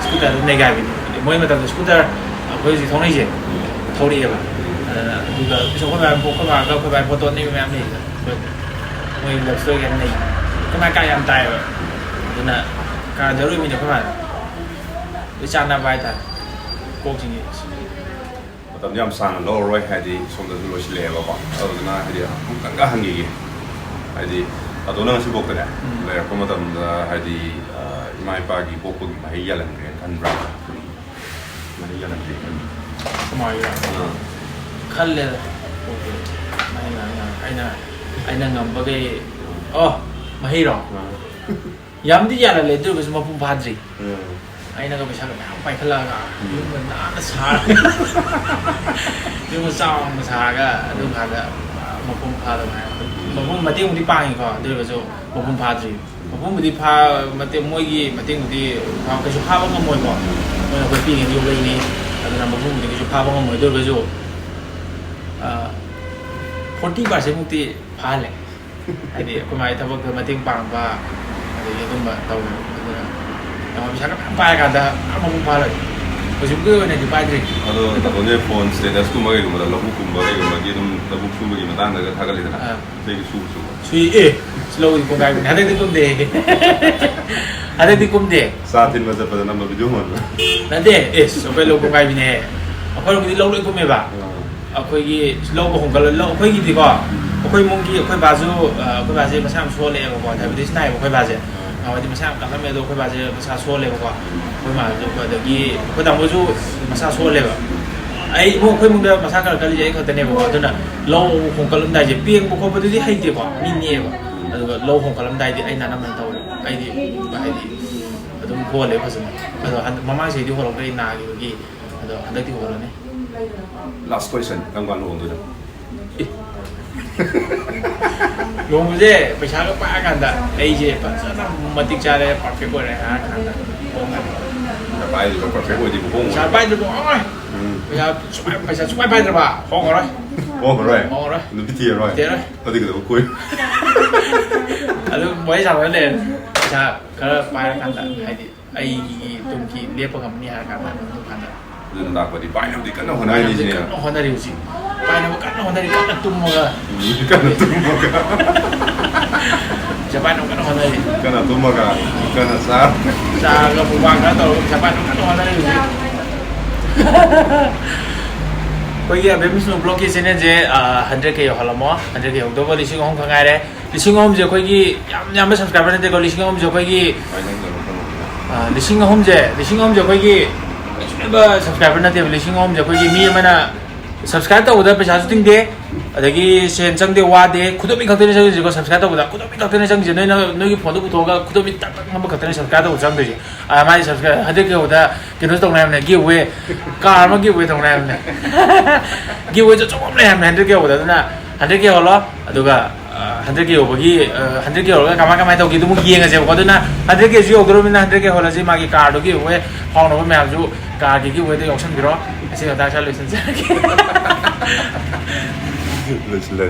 ꯁ꯭ꯀꯨꯇꯔꯗ ꯅꯩꯒꯥꯏꯕꯤꯅꯤ꯫ ꯃꯣꯏ ꯃꯇꯝꯗ ꯁ꯭ꯀꯨꯇꯔ ꯑꯩꯈꯣꯏ ꯍꯧꯖꯤꯛ ꯊꯧꯅꯩꯁꯦ, ꯊꯧꯔꯛꯑꯦꯕ꯫ ꯑꯗꯨꯅ ꯑꯗꯨꯒ ꯏꯁ, ꯑꯩꯈꯣꯏ ꯃꯥ, ꯑꯩꯈꯣꯏ ꯃꯥꯒ ꯑꯩꯈꯣꯏ ꯕꯥꯒꯤ ꯐꯣꯇꯣ ꯅꯩꯕ ꯃꯌꯥꯝ ꯂꯩꯌꯦꯕ꯫ ꯃꯣꯏ love story ꯌꯥꯝ ꯅꯩ꯫ ꯑꯩꯈꯣꯏ ꯃꯥ ꯀꯥ ꯌꯥꯝ ꯇꯥꯏꯌꯦꯕ꯫ ꯑꯗꯨꯅ ꯀꯥ ꯖꯔꯨ ꯃꯤꯅ ꯑꯩꯈꯣꯏ ꯃꯥꯅ ꯂꯣꯏ ꯆꯥꯟꯅꯕ ꯍꯥꯏꯇꯥꯔꯦ꯫ ꯀꯣꯛꯁꯤꯡꯁꯦ꯫ ꯃꯇꯝꯗꯤ ꯌꯥꯝ ꯁꯥꯡꯅ ꯂꯧꯔꯔꯣꯏ, ꯍꯥꯏꯗꯤ ꯁꯣꯝꯗꯁꯨ ꯂꯣꯏꯁꯤꯜꯂꯛꯑꯦꯕꯀꯣ꯫ ꯑꯗꯨꯗꯨꯅ ꯍꯥꯏꯗꯤ ꯑꯃꯨꯛꯇꯪꯒ ꯍꯪꯈꯤꯒꯦ꯫ ꯍꯥꯏꯗꯤ ꯑꯗꯣ ꯅꯪ ꯉꯁꯤꯐꯥꯎꯗꯅꯦ, ꯎꯝ꯫ ꯂꯩꯔꯛꯄ ꯃꯇꯝꯗ ꯍꯥꯏꯗꯤ, ꯑ, ꯏꯃꯥ ꯏꯄꯥꯒꯤ ꯄꯣꯛꯄꯒꯤ ꯃꯍꯩ ꯌꯥꯜꯍꯟꯈ꯭ꯔꯦꯅ ꯈꯟꯕ꯭ꯔꯥ? ꯃꯍꯩ ꯌꯥꯜꯍꯟꯈ꯭ꯔꯦ ꯈꯟꯕ꯭ꯔꯥ? ꯀꯃꯥꯏꯅ? ꯑꯥ꯫ ꯈꯜꯂꯦꯗ꯫ ꯃꯍꯩ ꯌꯥꯜꯍꯟ-, ꯑꯩꯅ, ꯑꯩꯅ ꯉꯝꯕꯈꯩ, ꯑꯣ, ꯃꯍꯩꯔꯣ? ꯑꯥ꯫ ꯌꯥꯝꯗꯤ ꯌꯥꯜꯍꯜꯂꯦ, ꯑꯗꯨ ꯑꯣꯏꯔꯒꯁꯨ ꯃꯄꯨꯡ ꯐꯥꯗ꯭ꯔꯤ꯫ ꯎꯝ꯫ ꯑꯩꯅꯒ ꯄꯩꯁꯥꯒ ꯃꯌꯥꯝ ꯄꯥꯏꯈꯠꯂꯛꯑꯒ, ꯎꯝ꯫ ꯌꯨꯝꯒ ꯅꯥꯟꯅ ꯁꯥꯔꯒ, ꯌꯨꯝꯒ ꯆꯥꯎꯅ ꯁꯥꯔꯒ, ꯑꯗꯨꯝ ꯀꯥꯟꯗ ꯃꯄꯨꯡ ꯐꯥꯗꯕ ꯍꯥꯏ꯫ ꯃꯄꯨꯡ ꯃꯇꯦꯡꯕꯨꯗꯤ ꯄꯥꯡꯉꯤꯀꯣ, ꯑꯗꯨ ꯑꯣꯏꯔꯒꯁꯨ ꯃꯄꯨꯡ ꯐꯥꯗ꯭ꯔꯤ꯫ ꯃꯄꯨꯡꯕꯨꯗꯤ ꯐꯥ-, ꯃꯇꯦꯡ, ꯃꯣꯏꯒꯤ ꯃꯇꯦꯡꯕꯨꯗꯤ ꯐꯥ-, ꯀꯩꯁꯨ ꯐꯥꯕ ꯉꯝꯃꯣꯏꯀꯣ꯫ ꯃꯣꯏꯅ ꯑꯩꯈꯣꯏ ꯄꯤꯛꯏꯉꯩꯗ ꯌꯣꯛꯂꯛꯏꯅꯤ, ꯑꯗꯨꯅ ꯃꯄꯨꯡꯕꯨꯗꯤ ꯀꯩꯁꯨ ꯐꯥꯕ ꯉꯝꯃꯣꯏ꯫ ꯑꯗꯨ ꯑꯣꯏꯔꯒꯁꯨ ꯐꯣꯔꯇꯤ ꯄꯥꯔꯁꯦꯟꯃꯨꯛꯇꯤ ꯐꯥꯍꯜꯂꯦ꯫ ꯍꯥꯏꯗꯤ ꯑꯩꯈꯣꯏ ꯃꯥꯒꯤ ꯊꯕꯛꯇ ꯃꯇꯦꯡ ꯄꯥꯡꯕ, ꯑꯗꯒꯤ ꯑꯗꯨꯝꯕ ꯇꯧꯋꯦꯕ꯫ ꯑꯗꯨꯅ ꯌꯥꯝ ꯄꯩꯁꯥꯒ ꯃꯌꯥꯝ ꯄꯥꯏꯔꯀꯥꯟꯗ ꯑꯃꯐꯥꯎ ꯐꯥꯍꯜꯂꯣꯏ꯫ ꯍꯧꯖꯤꯛꯀꯤ ꯑꯣꯏꯅꯗꯤ ꯄꯥꯏꯗ꯭ꯔꯤ꯫ ꯑꯗꯣ ꯇꯥꯃꯣꯁꯦ ꯐꯣꯟ ꯁ꯭ꯇꯦꯇꯁꯀꯨꯝꯕ ꯀꯩꯒꯨꯝꯕꯗ ꯂꯧꯕꯨꯛꯀꯨꯝꯕ ꯀꯩꯒꯨꯝꯕꯒꯤ ꯑꯗꯨꯝ ꯂꯧꯕꯨꯛ ꯁꯨꯕꯒꯤ ꯃꯇꯥꯡꯗꯒ ꯊꯥꯒꯠꯂꯤꯗꯅ? ꯑꯥ꯫ ꯏꯁꯩꯒꯤ ꯁꯨꯕ ꯁꯨꯕ꯫ ꯁꯨꯏ ꯑꯦ꯫ ꯂꯧꯗꯤ ꯀꯨꯝꯒꯥꯏꯕꯅꯦ꯫ ꯍꯟꯗꯛꯇꯤ ꯀꯨꯝꯗꯦ꯫ ꯍꯟꯗꯛꯇꯤ ꯀꯨꯝꯗꯦ꯫ ꯆꯥ ꯊꯤꯟꯕ ꯆꯠꯄꯗ ꯅꯝꯕ ꯚꯤꯗꯤꯑꯣ ꯃꯥꯟꯕ꯫ ꯅꯠꯇꯦ꯫ ꯑꯦꯁ, ꯑꯩꯈꯣꯏ ꯂꯧ ꯀꯨꯝꯒꯥꯏꯕꯤꯅꯦ꯫ ꯑꯩꯈꯣꯏꯔꯣꯝꯒꯤꯗꯤ ꯂꯧ ꯂꯣꯏ ꯀꯨꯝꯃꯦꯕ꯫ ꯑꯥ꯫ ꯑꯩꯈꯣꯏꯒꯤ ꯂꯧꯒ ꯍꯣꯡꯒꯠꯂ-, ꯂꯧ ꯑꯩꯈꯣꯏꯒꯤꯗꯤꯀꯣ, ꯑꯩꯈꯣꯏ ꯏꯃꯨꯡꯒꯤ ꯑꯩꯈꯣꯏ ꯕꯥꯁꯨ, ꯑ, ꯑꯩꯈꯣꯏ ꯕꯥꯁꯦ ꯃꯁꯥ ꯌꯥꯝ ꯁꯣꯜꯂꯦꯕꯀꯣ, ꯗꯥꯏꯕꯦꯇꯤꯁ ꯅꯥꯏꯌꯦꯕ ꯑꯩꯈꯣꯏ ꯕꯥꯁꯦ꯫ ꯑꯥ꯫ ꯅꯍꯥꯟꯋꯥꯏꯗꯤ ꯃꯁꯥ ꯌꯥꯝ ꯀꯜꯂꯝꯃꯦ, ꯑꯗꯣ ꯑꯩꯈꯣꯏ ꯕꯥꯁꯦ ꯃꯁꯥ ꯁꯣꯜꯂꯦꯕꯀꯣ꯫ ꯑꯩꯈꯣꯏ ꯃꯥꯁꯨ, ꯑꯗꯒꯤ ꯑꯩꯈꯣꯏ ꯇꯥꯃꯣꯁꯨ ꯃꯁꯥ ꯁꯣꯜꯂꯦꯕ꯫ ꯑꯩ ꯏꯃꯨꯡ, ꯑꯩꯈꯣꯏ ꯏꯃꯨꯡꯗ ꯃꯁꯥ ꯈꯔ ꯀꯜꯂꯤꯁꯦ ꯑꯩ ꯈꯛꯇꯅꯦꯕꯀꯣ꯫ ꯑꯗꯨꯅ ꯂꯧ ꯍꯣꯡꯀꯠꯂꯝꯗꯥꯏꯁꯦ ꯄꯦꯡꯕ ꯈꯣꯠꯄꯗꯨꯗꯤ ꯍꯩꯇꯦꯀꯣ, ꯃꯤ ꯅꯦꯛꯑꯦꯕ꯫ ꯑꯗꯨꯒ ꯂꯧ ꯍꯣꯡꯀꯠꯂꯝꯗꯥꯏꯗꯤ ꯑꯩꯅ ꯑꯅꯝꯕꯅ ꯇꯧꯔꯦ꯫ ꯑꯩꯗꯤ ꯍꯥꯏꯗꯤ ꯑꯗꯨꯝ ꯍꯣꯜꯂꯦ ꯐꯖꯅ꯫ ꯑꯗꯣ ꯍꯟꯗꯛ, ꯃꯃꯥꯡ ꯆꯍꯤꯗꯤ ꯍꯣꯜꯍꯧꯗ꯭ꯔꯦ, ꯑꯩ ꯅꯥꯈꯤꯕꯒꯤ꯫ ꯑꯗꯣ ꯍꯟꯗꯛꯇꯤ ꯍꯣꯜꯂꯅꯤ꯫ Last question, ꯀꯔꯝ ꯀꯥꯟꯗ ꯂꯨꯍꯣꯡꯗꯣꯏꯅꯣ? ꯂꯨꯍꯣꯡꯕꯁꯦ ꯄꯩꯁꯥꯒ ꯄꯥꯏꯔꯀꯥꯟꯗ ꯑꯩꯁꯦ ꯐꯖꯅ ꯃꯇꯤꯛ ꯆꯥꯔꯦ, perfect ꯑꯣꯏꯔꯦ ꯍꯥꯏꯔ ꯀꯥꯟꯗ ꯍꯣꯡꯒꯅꯤ꯫ ꯄꯩꯁꯥ ꯄꯥꯏꯗ꯭ꯔꯤꯕ perfect ꯑꯣꯏꯗ꯭ꯔꯤꯕ ꯍꯣꯡꯉꯣꯏ꯫ ꯄꯩꯁꯥ ꯄꯥꯏꯗ꯭ꯔꯤꯕ ꯍꯣꯡꯉꯣꯏ꯫ ꯎꯝ꯫ ꯄꯩꯁꯥ ꯁꯨꯡꯄꯥꯏ-, ꯄꯩꯁꯥ ꯁꯨꯡꯄꯥꯏ ꯄꯥꯏꯗ꯭ꯔꯕ ꯍꯣꯡꯉꯔꯣꯏ꯫ ꯍꯣꯡꯉꯔꯣꯏ? ꯍꯣꯡꯉꯔꯣꯏ꯫ ꯅꯨꯄꯤ ꯊꯤꯔꯔꯣꯏ? ꯊꯤꯔꯔꯣꯏ꯫ ꯑꯗꯨꯗꯤ ꯀꯩꯗꯧꯕ ꯀꯣꯏ? ꯑꯗꯨꯝ ꯋꯥꯔꯤ ꯁꯥꯟꯅꯔ ꯂꯩꯔꯦ꯫ ꯄꯩꯁꯥ ꯈꯔ ꯄꯥꯏꯔꯀꯥꯟꯗ, ꯍꯥꯏꯗꯤ ꯑꯩꯒꯤ ꯇꯨꯡꯒꯤ ꯂꯦꯞꯄ ꯉꯝꯅꯤ ꯍꯥꯏꯔ ꯀꯥꯟꯗ, ꯑꯗꯨꯝ ꯀꯥꯟꯗ꯫ ꯑꯗꯨꯅ ꯂꯥꯛꯄꯗꯤ ꯄꯥꯏꯅꯕꯗꯤ ꯀꯟꯅ ꯍꯣꯠꯅꯔꯤꯁꯤꯅꯦ꯫ ꯀꯟꯅ ꯍꯣꯠꯅꯔꯤ ꯍꯧꯖꯤꯛ꯫ ꯄꯥꯏꯅꯕ ꯀꯟꯅ ꯍꯣꯠꯅꯔꯤ, ꯀꯟꯅ ꯇꯨꯝꯃꯒ꯫ ꯎꯝ, ꯀꯟꯅ ꯇꯨꯝꯃꯒ꯫ ꯄꯩꯁꯥ ꯄꯥꯏꯅꯕ ꯀꯟꯅ ꯍꯣꯠꯅꯔꯤ꯫ ꯀꯟꯅ ꯇꯨꯝꯃꯒ, ꯀꯟꯅ ꯆꯥ-, ꯆꯥꯔꯒ mukbang ꯈꯔ ꯇꯧꯔꯒ ꯄꯩꯁꯥ ꯄꯥꯏꯅꯕ ꯀꯟꯅ ꯍꯣꯠꯅꯔꯤ ꯍꯧꯖꯤꯛ꯫ ꯑꯩꯈꯣꯏꯒꯤ ꯑꯕꯦꯝ ꯕꯤꯁꯅꯨ vlogꯀꯤ channelꯁꯦ, ꯑ, hundred K ꯌꯧꯍꯜꯂꯝꯃꯣ꯫ Hundred K ꯌꯧꯗꯧꯕ ꯂꯤꯁꯤꯡ ꯑꯍꯨꯝ ꯈꯛ ꯉꯥꯏꯔꯦ꯫ ꯂꯤꯁꯤꯡ ꯑꯍꯨꯝꯁꯦ ꯑꯩꯈꯣꯏꯒꯤ ꯌꯥꯝ ꯌꯥꯝꯕ subscriber ꯅꯠꯇꯦꯀꯣ, ꯂꯤꯁꯤꯡ ꯑꯍꯨꯝꯁꯦ ꯑꯩꯈꯣꯏꯒꯤ, ꯑ, ꯂꯤꯁꯤꯡ ꯑꯍꯨꯝꯁꯦ, ꯂꯤꯁꯤꯡ ꯑꯍꯨꯝꯁꯦ ꯑꯩꯈꯣꯏꯒꯤ ꯀꯩꯁꯨ ꯂꯩꯕ subscriber ꯅꯠꯇꯦꯕ꯫ ꯂꯤꯁꯤꯡ ꯑꯍꯨꯝꯁꯦ ꯑꯩꯈꯣꯏꯒꯤ ꯃꯤ ꯑꯃꯅ subscribe ꯇꯧꯕꯗ ꯄꯩꯁꯥꯁꯨ ꯇꯤꯡꯗꯦ, ꯑꯗꯒꯤ ꯁꯦꯟ ꯆꯪꯗꯦ, ꯋꯥꯗꯦ, ꯈꯨꯗꯣꯝꯕꯤ ꯈꯛꯇꯅꯦ ꯆꯪꯉꯤꯁꯦꯀꯣ꯫ Subscribe ꯇꯧꯕꯗ ꯈꯨꯗꯣꯝꯕꯤ ꯈꯛꯇꯅꯦ ꯆꯪꯉꯤꯁꯦ꯫ ꯅꯣꯏꯅ ꯅꯣꯏꯒꯤ phoneꯗꯣ ꯄꯨꯊꯣꯛꯑꯒ ꯈꯨꯗꯣꯝꯕꯤ ꯇꯛ ꯇꯛ ꯅꯝꯕ ꯈꯛꯇꯅꯦ subscribe ꯇꯧꯕ ꯆꯪꯗꯣꯏꯁꯦ꯫ ꯑ, ꯃꯥꯗꯤ subscribe hundred K ꯌꯧꯕꯗ ꯀꯩꯅꯣꯁꯨ ꯇꯧꯅꯤ ꯍꯥꯏꯕꯅꯦ, giveaway, car ꯑꯃ giveaway ꯇꯧꯅꯤ ꯍꯥꯏꯕꯅꯦ꯫ Giveawayꯁꯨ ꯑꯆꯧꯕ ꯑꯃ ꯂꯩ ꯍꯥꯏꯕꯅꯦ hundred K ꯌꯧꯕꯗ꯫ ꯑꯗꯨꯅ hundred K ꯌꯧꯍꯜꯂꯣ, ꯑꯗꯨꯒ, ꯑ, hundred K ꯌꯧꯕꯒꯤ, ꯑ, hundred K ꯌꯧꯔꯒ ꯀꯃꯥꯏ ꯀꯃꯥꯏ ꯇꯧꯒꯦꯗꯨ ꯑꯃꯨꯛ ꯌꯦꯡꯉꯁꯦꯕꯀꯣ꯫ ꯑꯗꯨꯅ hundred Kꯁꯨ ꯌꯧꯗꯣꯔꯕꯅꯤꯅ hundred K ꯌꯧꯍꯜꯂꯁꯤ, ꯃꯥꯒꯤ carꯗꯨ giveaway ꯐꯥꯎꯅꯕ ꯃꯌꯥꯝꯁꯨ ꯀꯥꯒꯤ ꯒꯤꯐ ꯑꯦꯋꯦꯗ ꯌꯥꯎꯁꯟꯕꯤꯔꯣ꯫ ꯑꯁꯤ ꯃꯇꯥꯡꯁꯤꯗ ꯂꯣꯏꯁꯤꯟꯖꯔꯒꯦ꯫ ꯂꯣꯏꯁꯤꯜꯂꯦ꯫